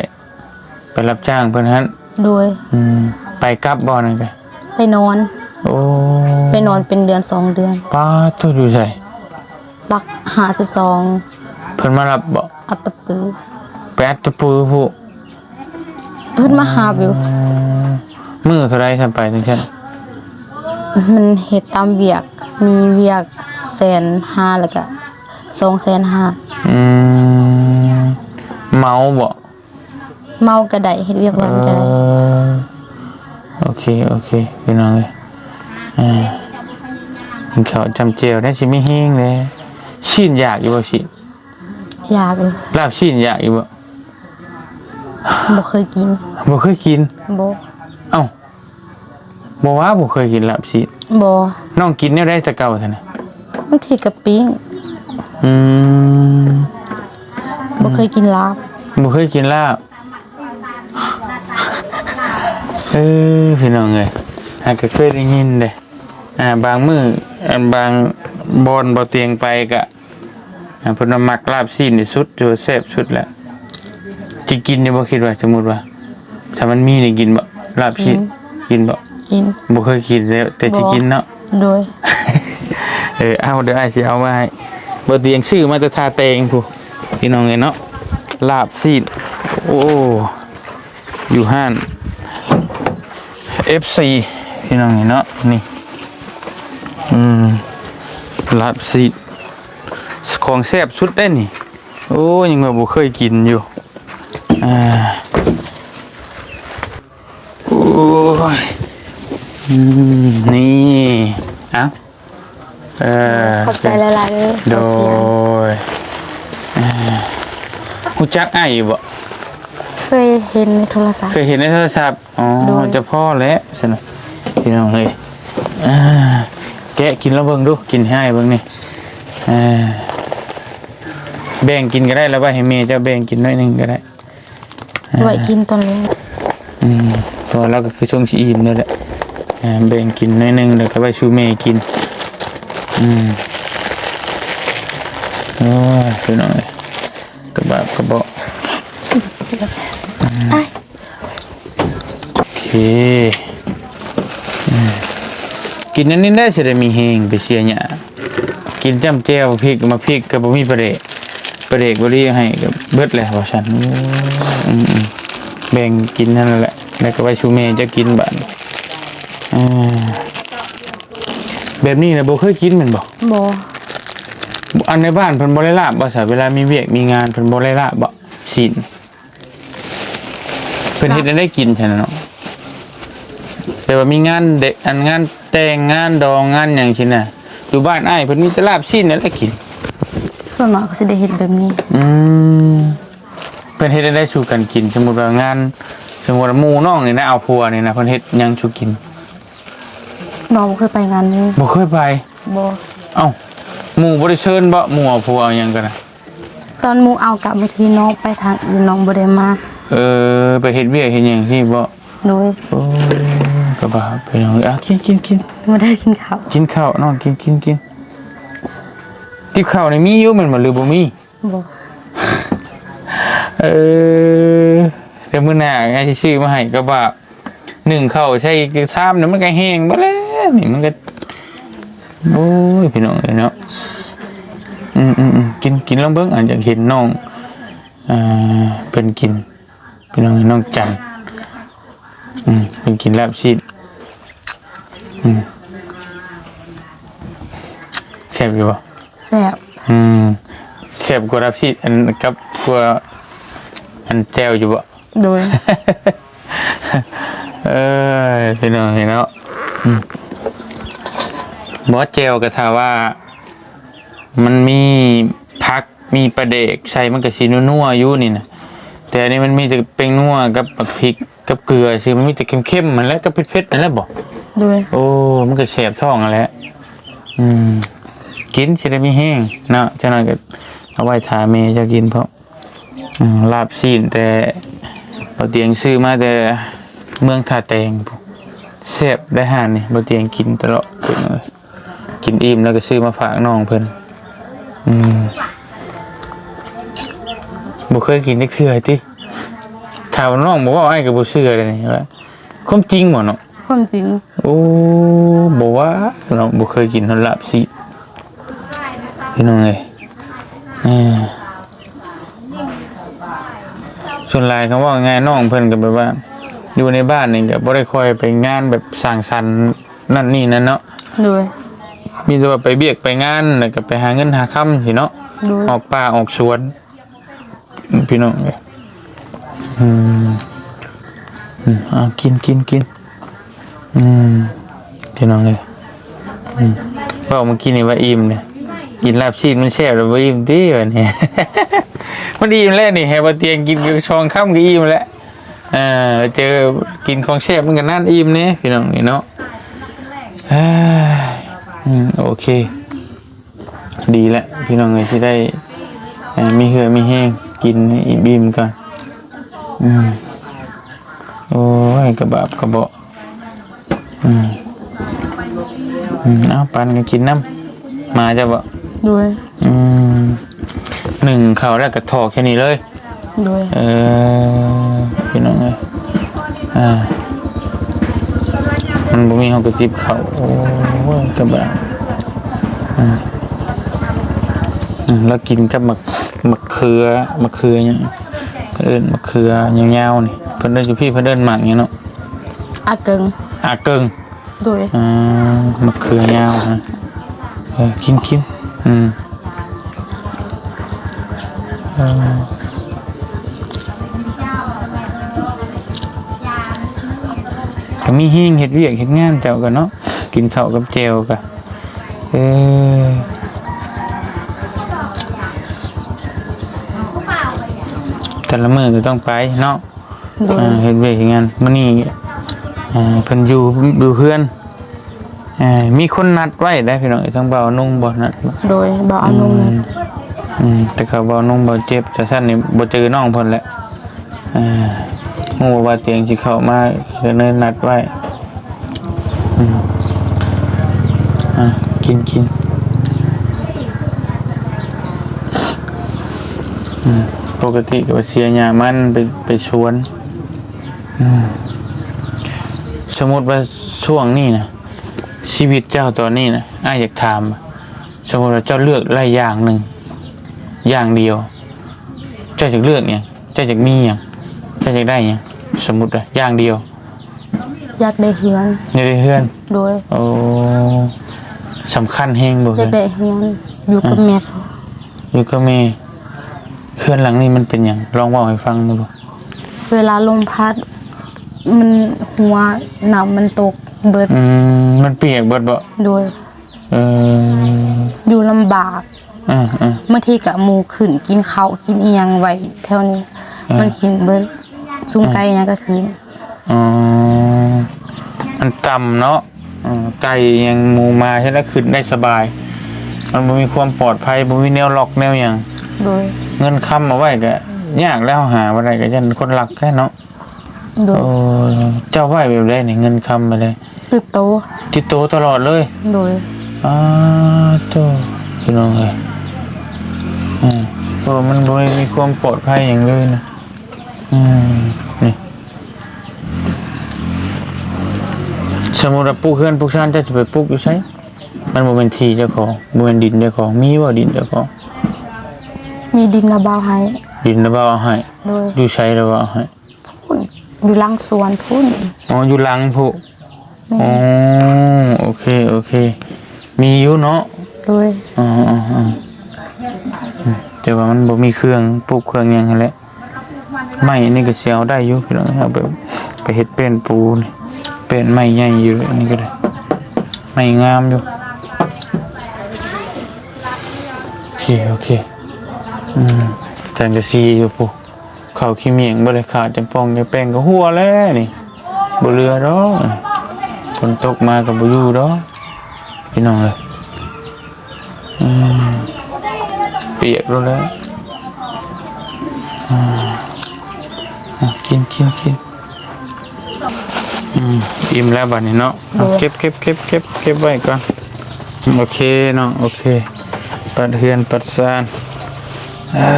ໄປຮັບຈ້າງເພິ່ນຫັ້ນ? ໂດຍ. ອືມ ໄປກັບບໍ່ນັ້ນກະ? ໄປນອນ. ໂອ້ ໄປນອນເປັນເດືອນສອງເດືອນ. ປາດໂທ້ ຢູ່ໃສ? ຫຼັກຫ້າສິບສອງ. ເພິ່ນມາຮັບບໍ່? ອັດຕະປື. ໄປອັດຕະປືພຸ້ນ? ເພິ່ນມາຫາຢູ່. ອໍ ມື້ເທົ່າໃດຊັ້ນໄປຈັ່ງຊັ້ນ? ມັນເຮັດຕາມວຽກ ມີວຽກແສນຫ້າ ແລ້ວກະສອງແສນຫ້າ. ອືມ ເມົາບໍ່? ເມົາກະໄດ້ ເຮັດວຽກວັນກະໄດ້. ເອີ ໂອເຄ ໂອເຄ ພີ່ນ້ອງເອີຍ ເອີ ກິນເຂົ້າຈ້ຳແຈ່ວໄດ້ ຊິມີແຮງເດ້. ຊີ້ນຢາກຢູ່ບໍ່? ຊີ້ນ ຢາກຢູ່. ລາບຊີ້ນຢາກຢູ່ບໍ່? ບໍ່ເຄີຍກິນ. ບໍ່ເຄີຍກິນ? ບໍ່. ເອົ້າ ບໍ່ວ່າບໍ່ເຄີຍກິນລາບຊີ້ນ? ບໍ່. ນ້ອງກິນແນວໃດແຕ່ເກົ່າຊັ້ນນະ? ບາງທີກໍປີ້ງ. ອືມ ບໍ່ເຄີຍກິນລາບ. ບໍ່ເຄີຍກິນລາບ. ເອີ ພີ່ນ້ອງເອີຍ ຫາກະເຄີຍໄດ້ຍິນເດ້. ອ່າ ບາງມື້ ອັນ ບາງບ່ອນບໍ່ຕຽງໄປກະ ອ່າ ເພິ່ນວ່າມັກລາບຊີ້ນທີ່ສຸດ ຖືວ່າແຊບສຸດແລ້ວ. ຊິກິນຢູ່ບໍ່? ຄິດວ່າ ສົມມຸດວ່າ ຖ້າມັນມີນີ້ກິນບໍ່? ລາບຊີ້ນ ອືມ ກິນບໍ່? ກິນ. ບໍ່ເຄີຍກິນແຕ່ ແຕ່ຊິກິນເນາະ. ໂດຍ. ເອີ ເອົາ ດຽວອ້າຍຊິເອົາມາໃຫ້. ບໍ່ຕຽງຊື້ມາແຕ່ທ່າແຕງພຸ້ນ ພີ່ນ້ອງເອີຍເນາະ ລາບຊີ້ນ. ໂອ້ ຢູ່ຮ້ານເອັຟຊີ ພີ່ນ້ອງເອີຍເນາະ ນີ້ ອືມ ລາບຊີ້ນ ຂອງແຊບສຸດເດ້ນີ້. ໂອ້ ຍັງວ່າບໍ່ເຄີຍກິນຢູ່. ອ່າ ໂອ້ຍ ອືມ ນີ້ ເອົ້າ ເອີ ຂອບໃຈຫຼາຍໆເດີ. ໂດຍ. ເອີ ຮູ້ຈັກອ້າຍຢູ່ບໍ່? ເຄີຍເຫັນໃນໂທລະສັບ. ເຄີຍເຫັນໃນໂທລະສັບ. ອໍ ໂດຍ. ຈະພໍແລ້ວຊັ້ນນະ ພີ່ນ້ອງເອີຍ. ອ່າ ແກະກິນລອງເບິ່ງດູ ກິນໃຫ້ເບິ່ງນີ້. ອ່າ ແບ່ງກິນກໍໄດ້ ລະໄວ້ໃຫ້ແມ່ເຈົ້າແບ່ງກິນໜ້ອຍໜຶ່ງກໍໄດ້. ໄວ້ກິນຕອນແລງ. ອືມ ເພາະວ່າລາວກໍຄືຊົງຊິອີ່ມແລ້ວແຫຼະ. ອ່າ ແບ່ງກິນໜ້ອຍໜຶ່ງ ແລ້ວກໍໄວ້ສູ່ແມ່ກິນ. ອືມ ໂອ້ຍ ພີ່ນ້ອງເອີຍ ກະບາບກະເບາະ. ອືມ ໂອເຄ ອືມ ກິນອັນນີ້ໄດ້ ຊິໄດ້ມີແຮງໄປເສຍຫຍ້າ. ກິນຈ້ຳແຈ່ວ ພລິກ ໝາກພລິກກໍບໍ່ມີປາແດກ ປາແດກບໍ່ດີໃຫ້ກໍເບິດແລ້ວວ່າຊັ້ນ. ອືມ ແບ່ງກິນຫັ້ນແຫຼະ ແລ້ວກໍໄວ້ສູ່ແມ່ເຈົ້າກິນບາດນີ້. ເອີ ແບບນີ້ນະບໍ່ເຄີຍກິນແມ່ນບໍ່? ບໍ່. ອັນໃນບ້ານເພິ່ນບໍ່ໄດ້ລາບບໍ່ຊະ? ເວລາມີວຽກມີງານເພິ່ນບໍ່ໄດ້ລາບບໍ່? ຊີ້ນ ເພິ່ນເຮັດແນວໃດກິນຊັ້ນນະເນາະ? ແບບວ່າມີງານເດ ອັນງານແຕ່ງ ງານດອງ ງານຫຍັງຊີ້ນະ. ຢູ່ບ້ານອ້າຍເພິ່ນມີແຕ່ລາບຊີ້ນນັ້ນແຫຼະກິນ. ສ່ວນມາກກໍຊິໄດ້ເຮັດແບບນີ້. ອືມ ເພິ່ນເຮັດແນວໃດສູ່ກັນກິນ? ສົມມຸດວ່າງານ ສົມມຸດວ່າໝູ່ນ້ອງນີ້ນະ ເອົາຜົວນີ້ນະ ເພິ່ນເຮັດຫຍັງສູ່ກິນ? ນ້ອງບໍ່ເຄີຍໄປງານໝູ່. ບໍ່ເຄີຍໄປ? ບໍ່. ເອົ້າ ໝູ່ບໍ່ໄດ້ເຊີນບໍ? ໝູ່ເອົາຜົວເອົາຫຍັງກັນນະ? ຕອນໝູ່ເອົາກະບາງທີນ້ອງໄປທາງອື່ນ ນ້ອງບໍ່ໄດ້ມາ. ເອີ ໄປເຮັດວຽກເຮັດຫຍັງຊີ້ບໍ? ໂດຍ. ໂອ້ ກະບາບ ພີ່ນ້ອງເອີຍ. ອ່ະ ກິນ ກິນ ກິນ ບໍ່ໄດ້ກິນເຂົ້າ. ກິນເຂົ້ານ້ອງ ກິນ ກິນ ກິນ. ຕິບເຂົ້ານີ້ມີຢູ່ແມ່ນບໍ່ ຫຼືບໍ່ມີ? ບໍ່. ເອີ ດຽວມື້ໜ້າອ້າຍຊິຊື້ມາໃຫ້. ກະບາບ ໜຶ້ງເຂົ້າໃສ່ຊາມນີ້ມັນກະແຫ້ງເບິດແລ້ວນີ້ ມັນກະ ໂອ້ຍ ພີ່ນ້ອງເອີຍເນາະ. ອືມໆໆ ກິນ ກິນລອງເບິ່ງ ອາດຢາກເຫັນນ້ອງ ອ່າ ເພິ່ນກິນ ພີ່ນ້ອງ. ນ້ອງຈັນ ອືມ ເພິ່ນກິນລາບຊີ້ນ. ອືມ ແຊບຢູ່ບໍ່? ແຊບ. ອືມ ແຊບກວ່າລາບຊີ້ນອັນ ກັບກວ່າອັນແຈ່ວຢູ່ບໍ່? ໂດຍ. ເອີຍ ພີ່ນ້ອງເອີຍເນາະ. ອືມ ບໍ່ ແຈ່ວກໍຖ້າວ່າມັນມີຜັກ ມີປາແດກໃສ່ ມັນກໍຊິນົວໆຢູ່ນີ້ນະ. ແຕ່ອັນນີ້ມັນມີແຕ່ແປ້ງນົວກັບບັກພິກກັບເກືອຊື່ ມັນມີແຕ່ເຄັມໆຫັ້ນແຫຼະ ກັບເຜັດໆຫັ້ນແຫຼະບໍ? ໂດຍ. ໂອ້ ມັນກໍແສບທ້ອງຫັ້ນແຫຼະ. ອືມ ກິນຊິໄດ້ມີແຮງເນາະ. ຈັກໜ້ອຍກໍເອົາໄວ້ຖ້າແມ່ເຈົ້າກິນພ້ອມ. ອືມ ລາບຊີ້ນແຕ່ບໍ່ຕຽງຊື້ມາແຕ່ເມືອງທ່າແຕງ ແຊບໄດ໋ຮ້ານນີ້ ບໍ່ຕຽງກິນຕະຫຼອດ ກິນອີ່ມແລ້ວກໍຊື້ມາຝາກນ້ອງເພິ່ນ. ອືມ ບໍ່ເຄີຍກິນຈັກເທື່ອຕິ? ຖ້ານ້ອງບໍ່ເວົ້າ ອ້າຍກໍບໍ່ເຊື່ອເດ້ນີ້ ວ່າຄວາມຈິງບໍ່ເນາະ? ຄວາມຈິງ. ໂອ້ ບໍ່ວ່າເນາະ ບໍ່ເຄີຍກິນຮອດລາບຊີ້ນ ພີ່ນ້ອງເອີຍ. ເອີ ສ່ວນຫຼາຍ ຄັນເວົ້າງ່າຍໆ ນ້ອງເພິ່ນກໍແບບວ່າ ຢູ່ໃນບ້ານນີ້ກໍບໍ່ໄດ້ຄ່ອຍໄປງານແບບສັງສັນນັ້ນນີ້ນັ້ນເນາະ. ໂດຍ. ມີແຕ່ວ່າໄປວຽກໄປງານ ແລ້ວກໍໄປຫາເງິນຫາຄຳຊີ້ເນາະ. ໂດຍ. ອອກປ່າອອກສວນ ພີ່ນ້ອງເອີຍ. ອືມ ອືມ ເອົາ ກິນ ກິນ ກິນ. ອືມ ພີ່ນ້ອງເອີຍ. ອືມ ເວົ້າເມື່ອກີ້ນີ້ວ່າອີ່ມເດ້ ກິນລາບຊີ້ນມັນແຊບແລ້ວບໍ່ອີ່ມຕິ ບາດນີ້ ມັນອີ່ມແລ້ວນີ້ ໃຫ້ບໍ່ຕຽງກິນສອງຄຳກໍອີ່ມແລ້ວ. ເອີ ເຈີກິນຂອງແຊບມັນກໍນັ້ນອີ່ມແດ່ ພີ່ນ້ອງເອີຍເນາະ. ເອີຍ ອືມ ໂອເຄ ດີແລ້ວພີ່ນ້ອງເອີຍ ຊິໄດ້ ເອີ ມີເຫື່ອມີແຮງ ກິນໃຫ້ອີ່ມໆກ່ອນ. ອືມ ໂອ້ຍ ກະບາບກະເບາະ. ອືມ ອືມ ເອົາ ປັນກັນກິນນຳ ໝາເຈົ້າບໍ? ໂດຍ. ອືມ ໜຶ້ງເຂົ້າແລ້ວກະຖອກແຄ່ນີ້ເລີຍ. ໂດຍ. ເອີ ພີ່ນ້ອງເອີຍ ອ່າ ມັນບໍ່ມີ ເຮົາກໍຈິບເຂົ້າ. ໂອ້ຍ ກະບາ ອືມ ອືມ ແລ້ວກິນກັບໝາກ ໝາກເຂືອ ໝາກເຂືອຫຍັງ ເອີ້ນໝາກເຂືອຍາວໆນີ້ ເພິ່ນເອີ້ນຢູ່ພີ້ ເພິ່ນເອີ້ນໝາກຫຍັງເນາະ? ອາເກິ່ງ. ອາເກິ່ງ. ໂດຍ. ອ່າ ມະເຂືອຍາວນະ. ເອີ ກິນ ກິນ. ອືມ ເອີ ກໍມີແຮງເຮັດວຽກເຮັດງານເຈົ້າກໍເນາະ ກິນເຂົ້າກັບແຈ່ວກໍ ເອີ ແຕ່ລະມື້ກໍຕ້ອງໄປເນາະ. ໂດຍ. ອ່າ ເຮັດວຽກເຮັດງານ ມື້ນີ້ ອ່າ ເພິ່ນຢູ່ ຢູ່ເຮືອນ ອ່າ ມີຄົນນັດໄວ້ໄດ໋ພີ່ນ້ອງເອີຍ ທາງບ່າວນຸ່ງບໍ່ນັດ. ໂດຍ ບ່າວອານຸ່ງນັດ. ອືມ ອືມ ແຕ່ເຂົາບ່າວນຸ່ງບ່າວເຈັບ ຈັ່ງຊັ້ນນີ້ບໍ່ເຈີນ້ອງເພິ່ນແຫຼະ. ອ່າ ຮູ້ວ່າຕຽງຊິເຂົ້າມາ ກໍເລີຍນັດໄວ້. ອືມ ອ່າ ກິນ ກິນ. ອືມ ປົກກະຕິກໍໄປເສຍຫຍ້າມັນ ໄປ ໄປສວນ. ອືມ ສົມມຸດວ່າຊ່ວງນີ້ນະ ຊີວິດເຈົ້າຕອນນີ້ນະ ອ້າຍຢາກຖາມ ສົມມຸດວ່າເຈົ້າເລືອກໄດ້ຢ່າງໜຶ່ງ ຢ່າງດຽວ ເຈົ້າຢາກເລືອກຫຍັງ? ເຈົ້າຢາກມີຫຍັງ? ເຈົ້າຢາກໄດ້ຫຍັງ? ສົມມຸດວ່າຢ່າງດຽວ ຢາກໄດ້ເຮືອນ. ຢາກໄດ້ເຮືອນ. ໂດຍ. ໂອ້ ສຳຄັນແຮງບໍ່? ຢາກໄດ້ເຮືອນ ຢູ່ກັບແມ່. ຢູ່ກັບແມ່. ເຮືອນຫຼັງນີ້ມັນເປັນຫຍັງ? ລອງເວົ້າໃຫ້ຟັງເບິ່ງດູ. ເວລາລົມພັດ ມັນຮົ່ວ ນ້ຳມັນຕົກເບິດ. ອືມ ມັນປຽກເບິດບໍ? ໂດຍ. ເອີ ຢູ່ລຳບາກ. ເອີໆ ບາງທີກໍໝູ່ຂຶ້ນກິນເຂົ້າກິນອີ່ຫຍັງໄວ້ແຖວນີ້. ເອີ ມັນກິນເບິດ. ຊຸມໄກ່ຫຍັງກໍຂຶ້ນ. ອໍ ມັນຕ່ຳເນາະ. ເອີ ໄກ່ຫຍັງໝູໝາເຮັດໃຫ້ຂຶ້ນໄດ້ສະບາຍ. ມັນບໍ່ມີຄວາມປອດໄພ ບໍ່ມີແນວລັອກແນວຫຍັງ. ໂດຍ. ເງິນຄຳເອົາໄວ້ກໍຍາກແລ້ວ ຫາບໍ່ໄດ້ກໍຢ້ານຄົນລັກແທ້ເນາະ. ໂດຍ. ໂອ້ ເຈົ້າໄວ້ແບບໃດນີ້ ເງິນຄຳແບບໃດ? ຕິດໂຕ. ຕິດໂຕຕະຫຼອດເລີຍ? ໂດຍ. ອ້າໂທ້ ພີ່ນ້ອງເອີຍ ເອີ ເພາະວ່າມັນບໍ່ໄດ້ມີຄວາມປອດໄພຫຍັງເລີຍນະ. ອືມ ນີ້ ສົມມຸດວ່າປຸກເຮືອນປຸກຊານ ເຈົ້າຈະໄປປຸກຢູ່ໃສ? ມັນບໍ່ແມ່ນທີ່ເຈົ້າຂອງ ບໍ່ແມ່ນດິນເຈົ້າຂອງ. ມີບໍ່ດິນເຈົ້າຂອງ? ມີດິນລະບ່າວໃຫ້. ດິນລະບ່າວເອົາໃຫ້. ໂດຍ. ຢູ່ໃສລະບ່າວເອົາໃຫ້? ພຸ້ນ ຢູ່ຫຼັງສວນພຸ້ນ. ອໍ ຢູ່ຫຼັງພຸ້ນ. ແມ່ນ. ອໍ ໂອເຄ ໂອເຄ ມີຢູ່ເນາະ. ໂດຍ. ອໍ ແຕ່ວ່າມັນບໍ່ມີເຄື່ອງປູກເຄື່ອງຫຍັງຫັ້ນແຫຼະ. ໄມ້ອັນນີ້ກໍຊິເອົາໄດ້ຢູ່ພີ່ນ້ອງ, ເອົາໄປ ໄປເຮັດແປ້ນປູນີ້. ແປ້ນໄມ້ໃຫຍ່ຢູ່ ອັນນີ້ກໍໄດ້ ໄມ້ງາມຢູ່. ໂອເຄ ໂອເຄ. ອືມ ສັງກະສີຢູ່ພຸ້ນ. ເຂົ້າຂີ້ໝ້ຽງບໍ່ໄດ້ຂາດ, ຈຳປ່ອງຈຳແປງກໍຮົ່ວແລ້ວນີ້, ບໍ່ເຫຼືອດອກ. ຝົນຕົກມາກໍບໍ່ຢູ່ດອກ ພີ່ນ້ອງເອີຍ. ອືມ ປຽກໂລດແລ້ວ. ອືມ ອາ ກິນ ກິນ ກິນ. ອືມ ອີ່ມແລ້ວບັດນີ້ເນາະ. ເອົາ ໂດຍ ເກັບ ເກັບ ເກັບ ເກັບ ເກັບໄວ້ກ່ອນ. ໂອເຄເນາະ ໂອເຄ. ປັດເຮືອນປັດຊານ ເອີ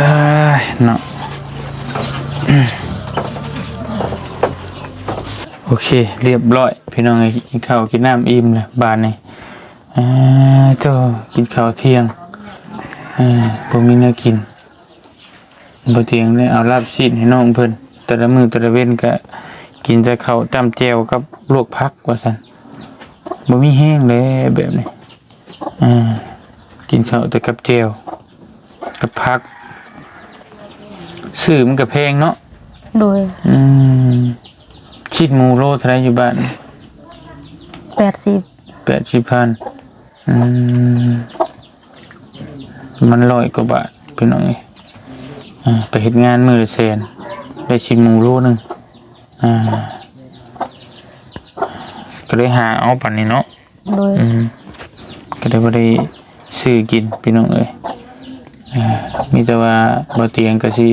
ຍເນາະ. ໂອເຄ ລຽບຮ້ອຍ ພີ່ນ້ອງເອີຍ. ກິນເຂົ້າກິນນ້ຳອີ່ມແລ້ວບາດນີ້. ເອີ ໂທ້ ກິນເຂົ້າທ່ຽງ ເອີ ບໍ່ມີແນວກິນ. ບໍ່ຕຽງໄດ້ເອົາລາບຊີ້ນໃຫ້ນ້ອງເພິ່ນ, ແຕ່ລະມື້ແຕ່ລະເວັນກະກິນແຕ່ເຂົ້າຈ້ຳແຈ່ວກັບລວກຜັກວ່າຊັ້ນ. ບໍ່ມີແຮງເດ້ແບບນີ້. ເອີ ກິນເຂົ້າແຕ່ກັບແຈ່ວກັບຜັກ. ຊື້ມັນກະແພງເນາະ. ໂດຍ. ອືມ ຊີ້ນໝູໂລເທົ່າໃດຢູ່ບ້ານ? ແປດສິບ. ແປດສິບພັນ. ອືມ ມັນຮ້ອຍກວ່າບາດ ພີ່ນ້ອງເອີຍ. ອ່າ ໄປເຮັດງານມື້ລະແສນ ໄດ້ຊີ້ນໝູໂລໜຶ່ງ. ອ່າ ກໍເລີຍຫາເອົາປານນີ້ເນາະ. ໂດຍ. ອືມ ກໍເລີຍບໍ່ໄດ້ຊື້ກິນ ພີ່ນ້ອງເອີຍ. ອ່າ ມີແຕ່ວ່າບໍ່ຕຽງກໍຊິ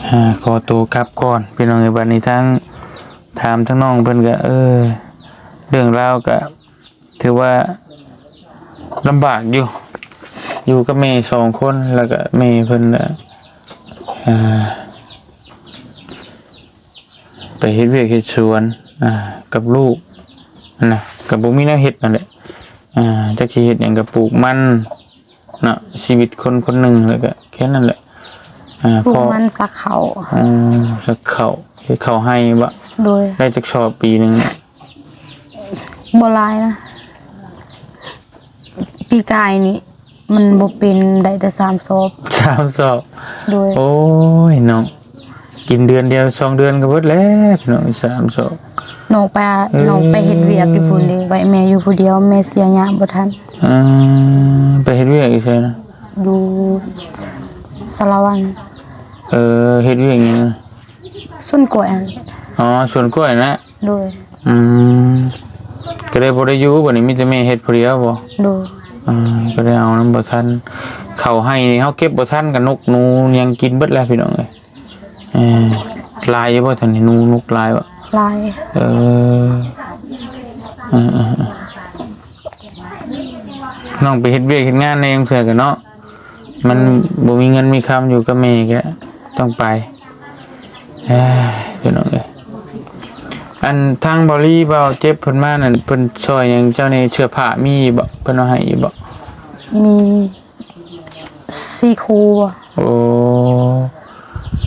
ອ່າ ຂໍໂຕກັບກ່ອນ ພີ່ນ້ອງເອີຍ. ບັດນີ້ທາງ ຖາມທາງນ້ອງເພິ່ນກໍ ເອີ ເລື່ອງລາວກໍ ຖືວ່າລຳບາກຢູ່ ຢູ່ກັບແມ່ສອງຄົນ ແລ້ວກໍແມ່ເພິ່ນ ເອີ ອ່າ ໄປເຮັດວຽກເຮັດສວນ ອ່າ ກັບລູກນະ ກໍບໍ່ມີແນວເຮັດນັ້ນແຫຼະ. ອ່າ ຈັກຊິເຮັດຫຍັງ ກໍປູກມັນ ເນາະ ຊີວິດຄົນຄົນໜຶ່ງ ແລ້ວກໍແຄ່ນັ້ນແຫຼະ. ອ່າ ປູກມັນ ສັກເຂົ້າ. ອືມ ສັກເຂົ້າ ເຮັດເຂົ້າໄຮ່ບໍ? ໂດຍ. ໄດ້ຈັກຊອບປີໜຶ່ງ? ບໍ່ຫຼາຍນະ ປີກາຍນີ້ມັນບໍ່ເປັນ ໄດ້ແຕ່ສາມຊອບ. ສາມຊອບ. ໂດຍ. ໂອ້ຍເນາະ ກິນເດືອນດຽວສອງເດືອນກໍເບິດແລ້ວພີ່ນ້ອງ ສາມຊອກ. ນ້ອງໄປ ເອີ ນ້ອງໄປເຮັດວຽກຢູ່ພຸ້ນເດ້ ໄວ້ແມ່ຢູ່ຜູ້ດຽວ ແມ່ເສຍຍາມບໍ່ທັນ. ເອີ ໄປເຮັດວຽກຢູ່ໃສນະ? ຢູ່ສາລະວັນ. ເອີ ເຮັດວຽກຫຍັງ? ສວນກ້ວຍຫັ້ນ. ອໍ ສວນກ້ວຍນະ. ໂດຍ. ອືມ ກໍເລີຍບໍ່ໄດ້ຢູ່ ບັດນີ້ມີແຕ່ແມ່ເຮັດຜູ້ດຽວບໍ? ໂດຍ. ອ່າ ກໍໄດ້ເອົານຳບໍ່ທັນ. ເຂົ້າໄຮ່ນີ້ເຮົາເກັບບໍ່ທັນ ກໍນົກໜູຫຍັງກິນເບິດແລ້ວ ພີ່ນ້ອງເອີຍ. ເອີ ຫຼາຍຢູ່ບໍ່ທ່ານນີ້? ໜູ ນົກຫຼາຍບໍ່? ຫຼາຍ. ເອີ ເອີໆໆ ນ້ອງໄປເຮັດວຽກເຮັດງານແດ່ ເທື່ອກໍເນາະ ມັນ ໂດຍ ບໍ່ມີເງິນມີຄຳ ຢູ່ກັບແມ່ກໍຕ້ອງໄປ. ເອີຍ ພີ່ນ້ອງເອີຍ ອັນທາງເບົາລີ ເບົາເຈັບເພິ່ນມານັ້ນ ເພິ່ນຊ່ອຍຫຍັງເຈົ້າແດ່? ເສື້ອຜ້າມີຢູ່ບໍ່? ເພິ່ນເອົາໃຫ້ຢູ່ບໍ່? ມີ ສີ່ຄູ່. ໂອ້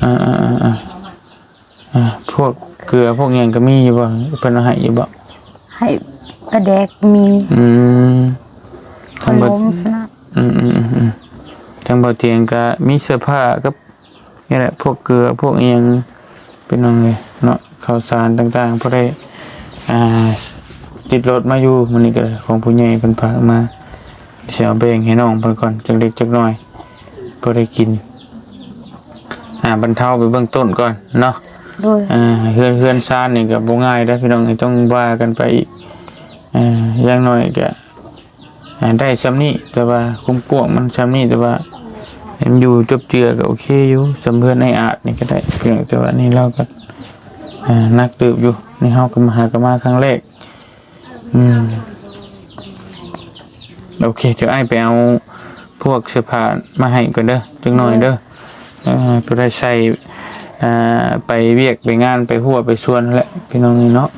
ອ່າໆໆໆ ອ່າ ພວກເກືອພວກຫຍັງກໍມີຢູ່ບໍ່? ເພິ່ນເອົາໃຫ້ຢູ່ບໍ່? ໃຫ້ປາແດກມີ. ອືມ ຂະໜົມຊັ້ນນະ. ອືມໆໆໆ ທາງເບົາຕຽງກໍມີເສື້ອຜ້າກັບ ນີ້ແຫຼະ ພວກເກືອພວກອີ່ຫຍັງ ພີ່ນ້ອງເອີຍເນາະ ເຂົ້າສານຕ່າງໆ ພໍໄດ້ ອ່າ ຕິດລົດມາຢູ່. ມື້ນີ້ກໍຂອງຜູ້ໃຫຍ່ເພິ່ນຝາກມາ ຊິເອົາແບ່ງໃຫ້ນ້ອງເພິ່ນກ່ອນ ຈັກເລັກຈັກນ້ອຍ ພໍໄດ້ກິນ ອ່າ ບັນເທົາໄປເບື້ອງຕົ້ນກ່ອນເນາະ. ໂດຍ. ອ່າ ເຮືອນ ເຮືອນຊານນີ້ກໍບໍ່ງ່າຍເດ້ ພີ່ນ້ອງເອີຍ ຕ້ອງວ່າກັນໄປອີກ. ເອີ ຢ່າງໜ້ອຍກໍ ອ່າ ໄດ້ຊ່ຳນີ້ ແຕ່ວ່າຄວາມກວ້າງມັນຊ່ຳນີ້ ແຕ່ວ່າມັນຢູ່ຈົບເຈືອກໍໂອເຄຢູ່ ຊ່ຳເຮືອນອ້າຍອາດນີ້ກໍໄດ້ ແຕ່ວ່ານີ້ລາວກໍ ອ່າ ໜັກເຕີບຢູ່. ນີ້ເຮົາກໍມາຫາ ກໍມາຄັ້ງແລກ. ອືມ ໂອເຄ ດຽວອ້າຍໄປເອົາພວກເສື້ອຜ້າມາໃຫ້ກ່ອນເດີ ຈັກໜ້ອຍເດີ. ໂດຍ. ເອີ ໄປໄດ້ໃສ່ ອ່າ ໄປວຽກໄປງານ ໄປຮົ້ວໄປສວນແຫຼະ ພີ່ນ້ອງເອີຍເນາະ.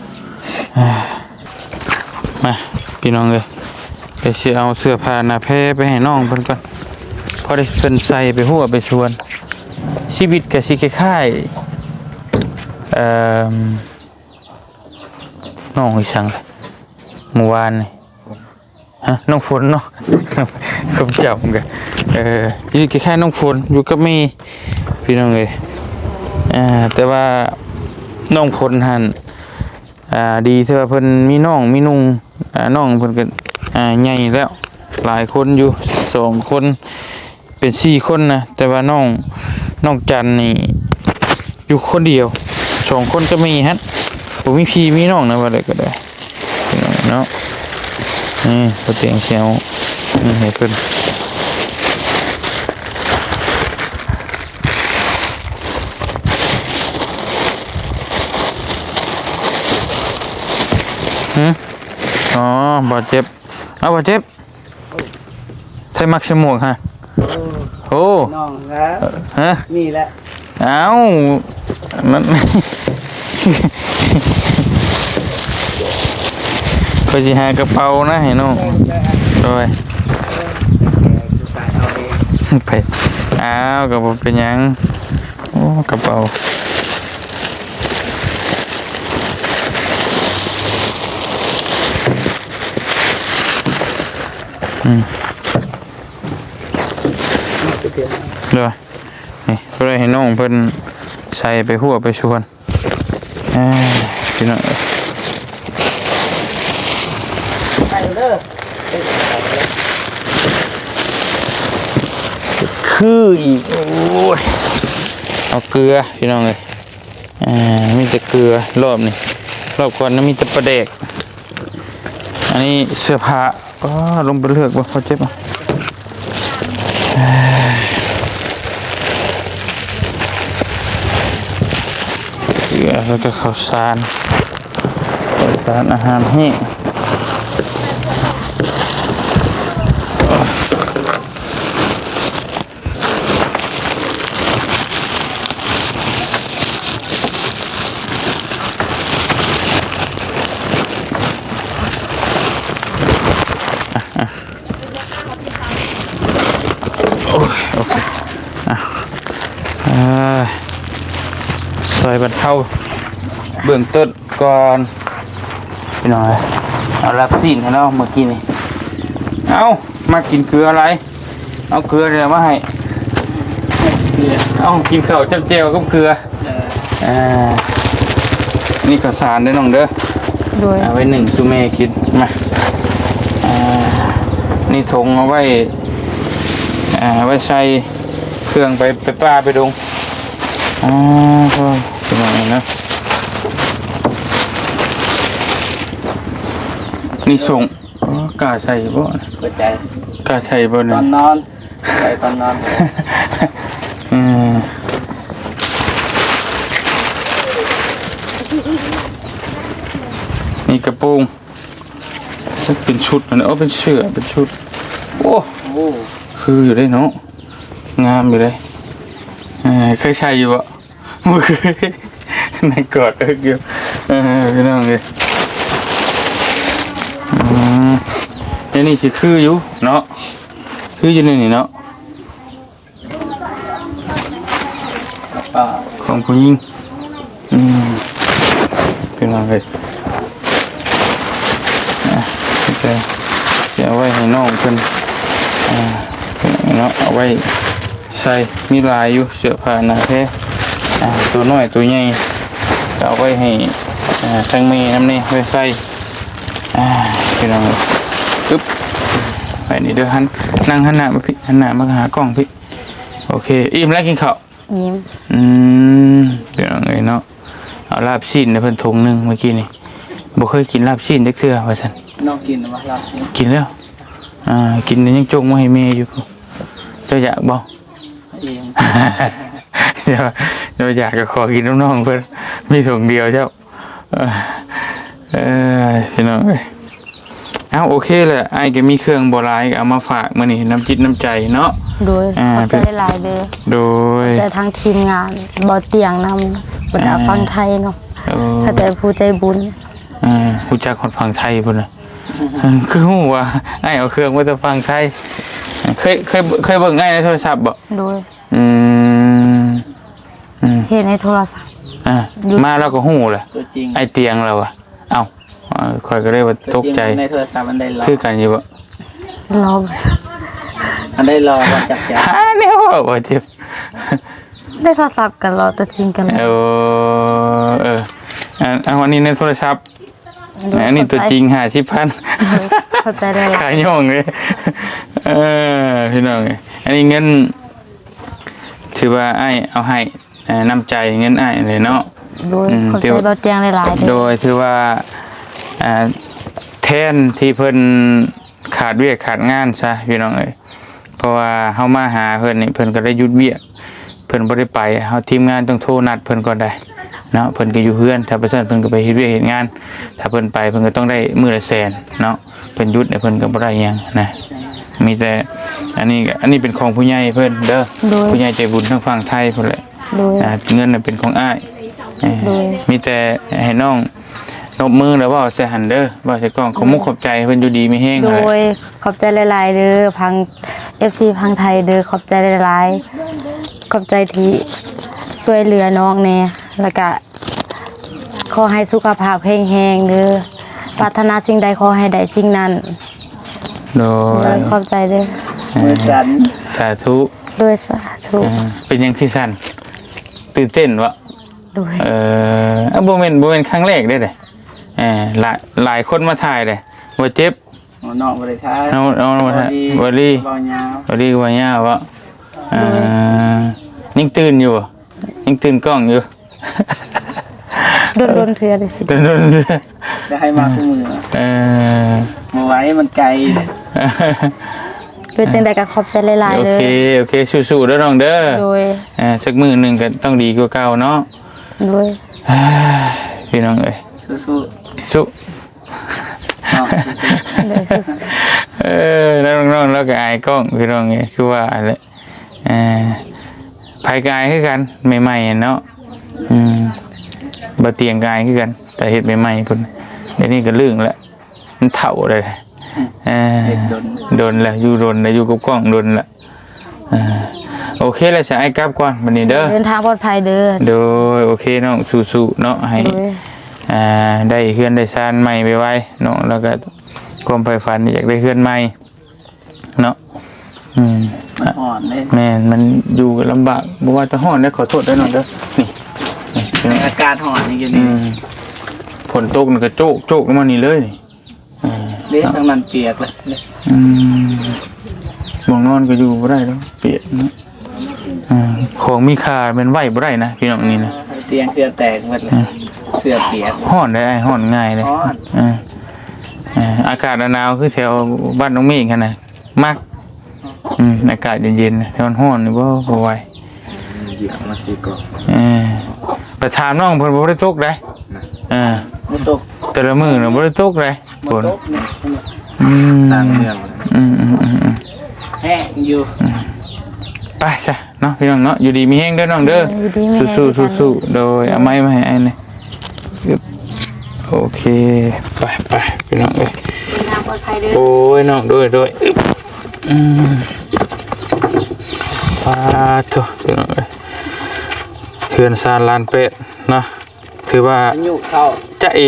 ມາ ພີ່ນ້ອງເອີຍ ດຽວຊິເອົາເສື້ອຜ້າໜ້າແພໄປໃຫ້ນ້ອງເພິ່ນກ່ອນ ພໍໄດ້ເພິ່ນໃສ່ໄປຮົ້ວໄປສວນ. ຊີວິດກໍຊິຄ້າຍ ເອີ ນ້ອງອີ່ຫຍັງລະ ມື້ວານນີ້? ຮະ ນ້ອງຝົນເນາະ ຄວາມຈຳກໍ ເອີ ຢູ່ຄ້າຍໆນ້ອງຝົນ ຢູ່ກັບແມ່ ພີ່ນ້ອງເອີຍ. ອ່າ ແຕ່ວ່ານ້ອງຝົນຫັ້ນ ອ່າ ດີທີ່ວ່າເພິ່ນມີນ້ອງມີນຸ່ງ ອ່າ ນ້ອງເພິ່ນກໍ ອ່າ ໃຫຍ່ແລ້ວ ຫຼາຍຄົນຢູ່ ສອງຄົນ ເປັນສີ່ຄົນນະ ແຕ່ວ່ານ້ອງ ນ້ອງຈັນນີ້ຢູ່ຄົນດຽວ ສອງຄົນກັບແມ່ຫັ້ນ ບໍ່ມີພີ່ມີນ້ອງນະ ວ່າໄດ້ກໍໄດ້ ພີ່ນ້ອງເນາະ. ນີ້ ພໍ່ຕຽງຊິເອົານີ້ໃຫ້ເພິ່ນ ຫື ອໍ ບາດເຈັບ ເອົາ ບາດເຈັບ. ໃຜມັກໃສ່ໝວກຮະ? ໂອ້ ໂອ້ ນ້ອງລະ ຮະ? ນີ້ແຫຼະ ອ້າວ ມັນ ຂ້ອຍຊິຫາກະເປົານະໃຫ້ນ້ອງ ໂດຍ ໄປ ອ້າວ ກໍບໍ່ເປັນຫຍັງ ໂອ້ ກະເປົາ ອືມ ໂດຍ ນີ້ ກໍເລີຍໃຫ້ນ້ອງເພິ່ນໃສ່ໄປຮົ້ວໄປສວນ ອ່າ ພີ່ນ້ອງເອີຍ ຄືອີກ ໂອ້ຍ ເອົາເກືອ ພີ່ນ້ອງເອີຍ ອ່າ ມີແຕ່ເກືອ ລອບນີ້ ລອບກ່ອນນະ ມີແຕ່ປາແດກ. ອັນນີ້ເສື້ອຜ້າ ອໍ ລົງໄປເລືອກບໍ່ ພໍເຈັບ ເກືອ ແລ້ວກໍເຂົ້າສານ ເຂົ້າສານ ອາຫານແຫ້ງ. ໂອ້ຍ ໂອເຄ ອ່ະ ເອີ ຊ່ອຍບັນເທົາເບື້ອງຕົ້ນ ກ່ອນ ພີ່ນ້ອງເອີຍ ເອົາລາບຊີ້ນໃຫ້ເນາະ ມື້ກີ້ນີ້ ເອົ້າ ມາກິນເກືອຫຼາຍ ເອົາເກືອນີ້ລະມາໃຫ້ ເອົາ ກິນເຂົ້າຈ້ຳແຈ່ວກັບເກືອ ອ່າ ນີ້ເຂົ້າສານເດີນ້ອງເດີ ໂດຍ ເອົາໄວ້ໜຶ້ງສູ່ແມ່ກິນ ມາ ອ່າ ນີ້ຖົງເອົາໄວ້ ອ່າ ໄວ້ໃສ່ ເຄື່ອງໄປ ໄປປ່າໄປດົງ ອ່າ ໂອ້ ພີ່ນ້ອງເນາະ ນີ້ສົ່ງ ອໍ ກ້າໃສ່ບໍ່ ເປີດໃຈ ກ້າໃສ່ບໍ່ນີ້ ຕອນນອນ ໃສ່ຕອນນອນ ເອີ ນີ້ກະໂປງ ເປັນຊຸດ ອັນນີ້ ເອີ ເປັນເສື້ອ ເປັນຊຸດ ໂອ້ ໂອ້ ຄືຢູ່ເດ້ເນາະ ງາມຢູ່ເດ້ ເອີ ເຄີຍໃສ່ຢູ່ບໍ່? ບໍ່ເຄີຍ ນັ່ງກອດເອິກຢູ່ ເອີ ພີ່ນ້ອງເອີຍ ອືມ ອັນນີ້ຊິຄືຢູ່ເນາະ ຄືຢູ່ໃນນີ້ເນາະ ຂອງຜູ້ຍິງ ອືມ ພີ່ນ້ອງເອີຍ ອ່າ ຈະເອົາໄວ້ໃຫ້ນ້ອງເພິ່ນ ອ່າ ເນາະ ເອົາໄວ້ໃສ່ ມີຫຼາຍຢູ່ ເສື້ອຜ້າໜ້າແພ ອ່າ ໂຕນ້ອຍໂຕໃຫຍ່ ກໍເອົາໄວ້ໃຫ້ ອ່າ ທາງແມ່ນຳແດ່ ໄວ້ໃສ່ ອ່າ ພີ່ນ້ອງເອີຍ ອຶບ ໄປນີ້ເດີ ຫັນ ນັ່ງຫັນໜ້າມາພີ້ ຫັນໜ້າມາຫາກ້ອງພີ້ ໂອເຄ ອີ່ມແລ້ວກິນເຂົ້າ? ອີ່ມ ອືມ ພີ່ນ້ອງເອີຍເນາະ ເອົາລາບຊີ້ນໃຫ້ເພິ່ນຖົງໜຶ່ງມື້ກີ້ນີ້ ບໍ່ເຄີຍກິນລາບຊີ້ນຈັກເທື່ອວ່າຊັ້ນ ນ້ອງກິນແລ້ວບໍ່ລາບຊີ້ນ? ກິນແລ້ວ ອ່າ ກິນແລ້ວຍັງຈົ່ງມາໃຫ້ແມ່ຢູ່ ເຈົ້າຢາກບໍ່? ເອີງ ເຈົ້າ ເຈົ້າຢາກກໍຂໍກິນນຳນ້ອງເພິ່ນ ມີຖົງດຽວເຈົ້າ ເອີ ພີ່ນ້ອງເອີຍ ເອົ້າ ໂອເຄແຫຼະ ອ້າຍກໍມີເຄື່ອງບໍ່ຫຼາຍ ກໍເອົາມາຝາກມື້ນີ້ ນ້ຳຈິດນ້ຳໃຈເນາະ ໂດຍ ອ່າ ຂອບໃຈຫຼາຍເດີ ໂດຍ ຂອບໃຈທາງທີມງານ ບໍ່ຕຽງນຳ ແລ້ວກໍ ອ່າ ຝັ່ງໄທເນາະ ໂອ້ ຂອບໃຈຜູ້ໃຈບຸນ ອ່າ ຮູ້ຈັກຮອດຝັ່ງໄທພຸ້ນນະ ຄືຮູ້ວ່າອ້າຍເອົາເຄື່ອງມາແຕ່ຝັ່ງໄທ ເຄີຍ ເຄີຍ ເຄີຍເບິ່ງອ້າຍໃນໂທລະສັບບໍ່? ໂດຍ ອືມ ອືມ ເຫັນໃນໂທລະສັບ ອ່າ ຢູ່ ມາລາວກໍຮູ້ແຫຼະ ຕົວຈິງ ອ້າຍຕຽງລາວວ່າ. ເອົ້າ ເອີ ຂ້ອຍກໍເລີຍວ່າຕົກໃຈ ຕົວຈິງໃນໂທລະສັບມັນໄດ້ຫຼໍ່ ຄືກັນຢູ່ບໍ່? ຫຼໍ່ ອັນໄດ້ຫຼໍ່ບໍ່ຈັກຈາ ຫາແນວເວົ້າບໍ່ເຈັບ ໃນໂທລະສັບກໍຫຼໍ່ ຕົວຈິງກໍຫຼໍ່. ເອີ ເອີ ອັນ ອັນນີ້ໃນໂທລະສັບ ໂດຍ ອັນນີ້ຕົວຈິງ ຂອບໃຈ ຫ້າສິບພັນ ໂດຍ ຂອບໃຈຫຼາຍໆ ຂາຍຍ່ອງເລີຍ. ເອີ ພີ່ນ້ອງເອີຍ ອັນນີ້ເງິນ ຖືວ່າອ້າຍເອົາໃຫ້ ເອີ ນ້ຳໃຈເງິນອ້າຍເລີຍເນາະ. ໂດຍ ອືມ ຂອບໃຈ ຖືວ່າ ບ່າວຕຽງຫຼາຍໆເດີ. ໂດຍ ຖືວ່າ ອ່າ ແທນທີ່ເພິ່ນຂາດວຽກຂາດງານຊະ ພີ່ນ້ອງເອີຍ ເພາະວ່າເຮົາມາຫາເພິ່ນນີ້ ເພິ່ນກໍໄດ້ຢຸດວຽກ ເພິ່ນບໍ່ໄດ້ໄປ ເຮົາທີມງານຕ້ອງໂທນັດເພິ່ນກ່ອນໄດ໋ເນາະ. ເພິ່ນກໍຢູ່ເຮືອນ ຖ້າບໍ່ຊັ້ນເພິ່ນກໍໄປເຮັດວຽກເຮັດງານ ຖ້າເພິ່ນໄປເພິ່ນກໍຕ້ອງໄດ້ມື້ລະແສນເນາະ. ເພິ່ນຢຸດແລ້ວເພິ່ນກໍບໍ່ໄດ້ຫຍັງນະ ມີແຕ່ ອັນນີ້ ອັນນີ້ເປັນຂອງຜູ້ໃຫຍ່ເພິ່ນເດີ ໂດຍ ຜູ້ໃຫຍ່ໃຈບຸນທາງຝັ່ງໄທພຸ້ນແຫຼະ. ໂດຍ ອ່າ ເງິນນັ້ນເປັນຂອງອ້າຍ ເອີ ໂດຍ ມີແຕ່ໃຫ້ນ້ອງນົບມືແລ້ວເວົ້າໃສ່ຫັ້ນເດີ ເວົ້າໃສ່ກ້ອງ ຂອບມຸກຂອບໃຈເພິ່ນ ຢູ່ດີມີແຮງ. ໂດຍ ຂອບໃຈຫຼາຍໆເດີ ທາງ ເອັຟຊີ ຝັ່ງໄທເດີ ຂອບໃຈຫຼາຍໆ ຂອບໃຈທີ່ຊ່ວຍເຫຼືອນ້ອງແດ່ ແລ້ວກະ ຂໍໃຫ້ສຸຂະພາບແຂງແຮງເດີ ປາດຖະໜາສິ່ງໃດຂໍໃຫ້ໄດ້ສິ່ງນັ້ນ. ໂດຍ ໂດຍ ຂອບໃຈເດີ ເອີ ມືສັ່ນ ສາທຸ. ໂດຍ ສາທຸ. ເອີ ເປັນຫຍັງຄືສັ່ນ? ຕື່ນເຕັ້ນບໍ? ໂດຍ ເອີ ບໍ່ແມ່ນ ບໍ່ແມ່ນຄັ້ງແລກເດ້ ເອີ ຫຼາຍ ຫຼາຍຄົນມາຖ່າຍເດ້ ບໍ່ເຈັບ ເອົານ້ອງບໍ່ໄດ້ຖ່າຍ ເອົາ ເອົາ ບໍ່ໄດ້ ບໍ່ດີ ບໍ່ດີ ບໍ່ຍາວ ບໍ່ດີ ບໍ່ຍາວບໍ? ໂດຍ ອ່າ ຍັງຕື່ນຢູ່ບໍ? ຍັງຕື່ນກ້ອງຢູ່ ດົນໆເທື່ອເດ້ຊິ ດົນໆເທື່ອ ຈະໃຫ້ມາຄູ່ມື້. ເອີ ບໍ່ໄຫວ ມັນໄກ. ເປັນຈັ່ງໃດກໍຂອບໃຈຫຼາຍໆເດີ. ໂອເຄ ໂອເຄ ສູ້ໆເດີນ້ອງເດີ. ໂດຍ ເອີ ສັກມື້ໜຶ່ງກໍຕ້ອງດີກວ່າເກົ່າເນາະ. ໂດຍ ເອີຍ ພີ່ນ້ອງເອີຍ ສູ້ໆ ສູ້. ເນາະ ເອີ ແລ້ວນ້ອງໆລາວກໍອາຍກ້ອງ ພີ່ນ້ອງເອີຍ ຄືວ່າຫັ້ນແຫຼະ. ເອີ ໃຜກໍອາຍຄືກັນ ໃໝ່ໆເນາະ. ອືມ ບ່າວຕຽງກໍອາຍຄືກັນ ແຕ່ເຮັດໃໝ່ໆພຸ້ນ ດຽວນີ້ກໍລຶ້ງແລ້ວ ມັນເຖົ້າແລ້ວ. ອືມ ເອີ ເຮັດດົນ ດົນແລ້ວ ຢູ່ດົນແລ້ວ ຢູ່ກັບກ້ອງດົນແລ້ວ. ເອີ ໂອເຄແລ້ວ ສະ ອ້າຍກັບກ່ອນບັດນີ້ເດີ ເດີນທາງປອດໄພເດີ. ໂດຍ ໂອເຄນ້ອງ ສູ້ໆເນາະ ໃຫ້ ໂດຍ ອ່າ ໄດ້ເຮືອນໄດ້ຊານໃໝ່ໄວໆເນາະ ແລ້ວກໍຄວາມໃຝ່ຝັນຢາກໄດ້ເຮືອນໃໝ່ ເນາະ. ອືມ ມັນຮ້ອນເດ້ ແມ່ນ ມັນຢູ່ກໍລຳບາກ ບໍ່ວ່າແຕ່ຮ້ອນເດ້. ຂໍໂທດເດີນ້ອງເດີ ນີ້ ນີ້ ອາກາດຮ້ອນນີ້ຢູ່ນີ້. ອືມ ຝົນຕົກນີ້ກໍໂຈກໆລົງມານີ້ເລີຍນີ້. ເອີ ເດ້ ທາງນັ້ນປຽກແລ້ວ. ອືມ ໝ່ອງນອນກໍຢູ່ບໍ່ໄດ້ແລ້ວ ປຽກເນາະ. ອ່າ ຂອງມີຄ່າແມ່ນໄວ້ບໍ່ໄດ້ນະ ພີ່ນ້ອງ ນີ້ນະ ຕຽງເສື້ອແຕກໝົດແລ້ວ. ອ່າ ເສື້ອປຽກ ຮ້ອນເດ້ ຮ້ອນງ່າຍເດ້. ຮ້ອນ ເອີ ເອີ ອາກາດໜາວໆ ຄືແຖວບ້ານນ້ອງເມກຫັ້ນນະ ມັກ. ອືມ ອືມ ອາກາດເຢັນໆ ແຖວຮ້ອນໆນີ້ບໍ່ ບໍ່ໄຫວ. ຢຽບມາສີ່ກ້ອງ. ເອີ ໄປຖາມນ້ອງເພິ່ນ ບໍ່ໄດ້ຕົກໃດ໋. ນະ ເອີ ບໍ່ຕົກ ແຕ່ລະມື້ນະບໍ່ໄດ້ຕົກໃດ໋ ບໍ່ຕົກ ຝົນ. ນີ້ ອືມ ຕ່າງເມືອງ ອືມໆໆໆ ແຫ້ງຢູ່. ອືມ ໄປຊະ ເນາະ ພີ່ນ້ອງເນາະ ຢູ່ດີມີແຮງເດີນ້ອງເດີ. ເອີ ຢູ່ດີມີແຮງ ສູ້ໆ ເດີ ສູ້ໆ ໂດຍ ເອົາໄມ້ມາໃຫ້ອ້າຍແດ່. ອຶບ ໂອເຄ ໄປໆ ພີ່ນ້ອງເອີຍ ເດີນທາງປອດໄພເດີ. ໂອ້ຍ ນ້ອງ ໂດຍໆ ອຶບ ອືມ ປາໂທ ພີ່ນ້ອງເອີຍ ເຮືອນຊານລ້ານແປດເນາະ. ຖືວ່າອາຍຸເຂົາ ຈະເອ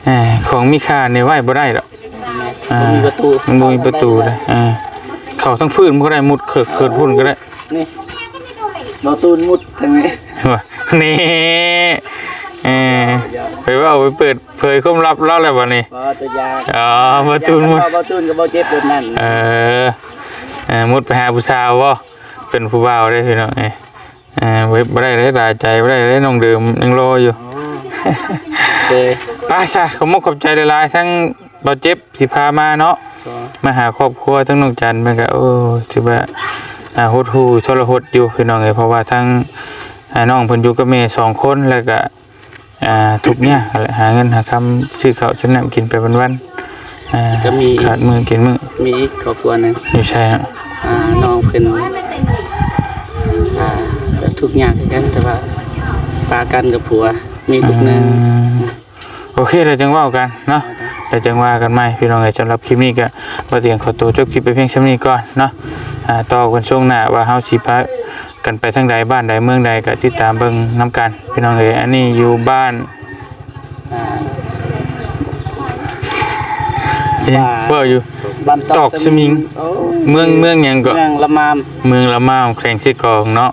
ເອີ ຂອງມີຄ່ານີ້ໄວ້ບໍ່ໄດ້ດອກ. ແມ່ນ ອ່າ ບໍ່ມີປະຕູ ມັນບໍ່ມີປະຕູເດ້. ອ່າ ເຂົ້າທາງພື້ນມັນກໍໄດ້ ມຸດເຂີກເຂີກພຸ້ນກໍໄດ້. ນີ້ ບໍ່ຕູນມຸດທາງນີ້ ວ່າ ນີ້ ເອີ ໄປເວົ້າໄປເປີດເຜີຍຄວາມລັບລາວແລ້ວບັດນີ້. ບໍ່ ຕົວຢ່າງ ອໍ ບໍ່ຕູນມຸດ ບໍ່ຕູນກໍບໍ່ເຈັບແບບນັ້ນ. ເອີ ເອີ ມຸດໄປຫາຜູ້ສາວບໍ່? ເປັນຜູ້ບ່າວເດ້ພີ່ນ້ອງເອີຍ. ອ່າ ບໍ່ ບໍ່ໄດ້ເດ້ ຫຼາຍໃຈບໍ່ໄດ້ເດ້ ນ້ອງເດີມຍັງລໍຢູ່. ອໍ ໂອເຄ ໄປຊະ ຂອບມຸກຂອບໃຈຫຼາຍໆ ທັງບ່າວເຈັບທີ່ພາມາເນາະ ມາຫາຄອບຄົວທັງນ້ອງຈັນເພິ່ນກະ ໂອ້ ຖືວ່າ ອ່າ ຫົດຫູ່ທໍລະຫົດຢູ່ພີ່ນ້ອງເອີຍ ເພາະວ່າທັງ ອ່າ ນ້ອງເພິ່ນຢູ່ກັບແມ່ສອງຄົນ ແລ້ວກະ ອ່າ ທຸກຍາກຫັ້ນແຫຼະ ຫາເງິນຫາຄຳຊື້ເຂົ້າຊື້ນ້ຳກິນໄປວັນໆ. ອ່າ ກໍມີ ຂາດມື້ກິນມື້. ມີອີກຄອບຄົວໜຶ່ງ ຢູ່ໃສ? ອ່າ ນ້ອງເພິ່ນ ອ່າ ກໍທຸກຍາກຄືກັນ ແຕ່ວ່າປາກັນກັບຜົວ ມີລູກໜຶ່ງ. ອືມ ໂອເຄ ແລ້ວຈັ່ງເວົ້າກັນເນາະ ແລ້ວຈັ່ງວ່າກັນໃໝ່ພີ່ນ້ອງເອີຍ. ສຳລັບຄລິບນີ້ກໍບໍ່ຕຽງຂໍໂຕຈົບຄລິບໄປພຽງສ່ຳນີ້ກ່ອນເນາະ. ອ່າ ຕໍ່ກັນຊ່ວງໜ້າວ່າເຮົາຊິພາ ກັນໄປທາງໃດ ບ້ານໃດເມືອງໃດ ກໍຕິດຕາມເບິ່ງນຳກັນ ພີ່ນ້ອງເອີຍ. ອັນນີ້ຢູ່ບ້ານ ອ່າ ເອີຍ ວ່າ ເວົ້າຢູ່ ບ້ານຕອກສະມິງ ຕອກສະມິງ ໂອ້ຍ ເມືອງ ເມືອງຫຍັງເກາະ? ເມືອງລະມາມ ເມືອງລະມາມ ແຂວງຊຽງຂອງເນາະ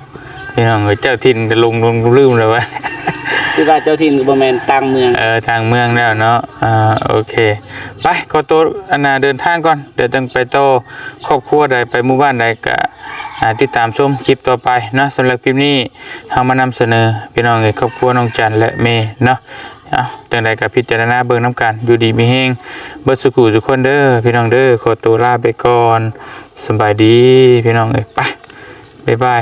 ພີ່ນ້ອງເອີຍ. ເຈົ້າຖິ່ນກໍຫຼົງ ຫຼົງລືມແລ້ວວະ ຄືວ່າເຈົ້າຖິ່ນກໍບໍ່ແມ່ນຕ່າງເມືອງ ເອີ ຕ່າງເມືອງແລ້ວເນາະ. ອ່າ ໂອເຄ ໄປ ຂໍໂຕ ອັນນ່າ ເດີນທາງກ່ອນ ດຽວຈັ່ງໄປຕໍ່ ຄອບຄົວໃດ ໄປໝູ່ບ້ານໃດ ກະ ອ່າ ຕິດຕາມຊົມຄລິບຕໍ່ໄປເນາະ. ສຳລັບຄລິບນີ້ ເຮົາມານຳສະເໜີ ພີ່ນ້ອງເອີຍ ຄອບຄົວນ້ອງຈັນ ແລະ ແມ່ເນາະ. ເອົາ ຈັ່ງໃດກໍພິຈາລະນາເບິ່ງນຳກັນ ຢູ່ດີມີແຮງເບິດສູ່ຜູ້ສູ່ຄົນເດີ ພີ່ນ້ອງເດີ. ຂໍໂຕລາໄປກ່ອນ ສະບາຍດີ ພີ່ນ້ອງເອີຍ ໄປ ບາຍບາຍ.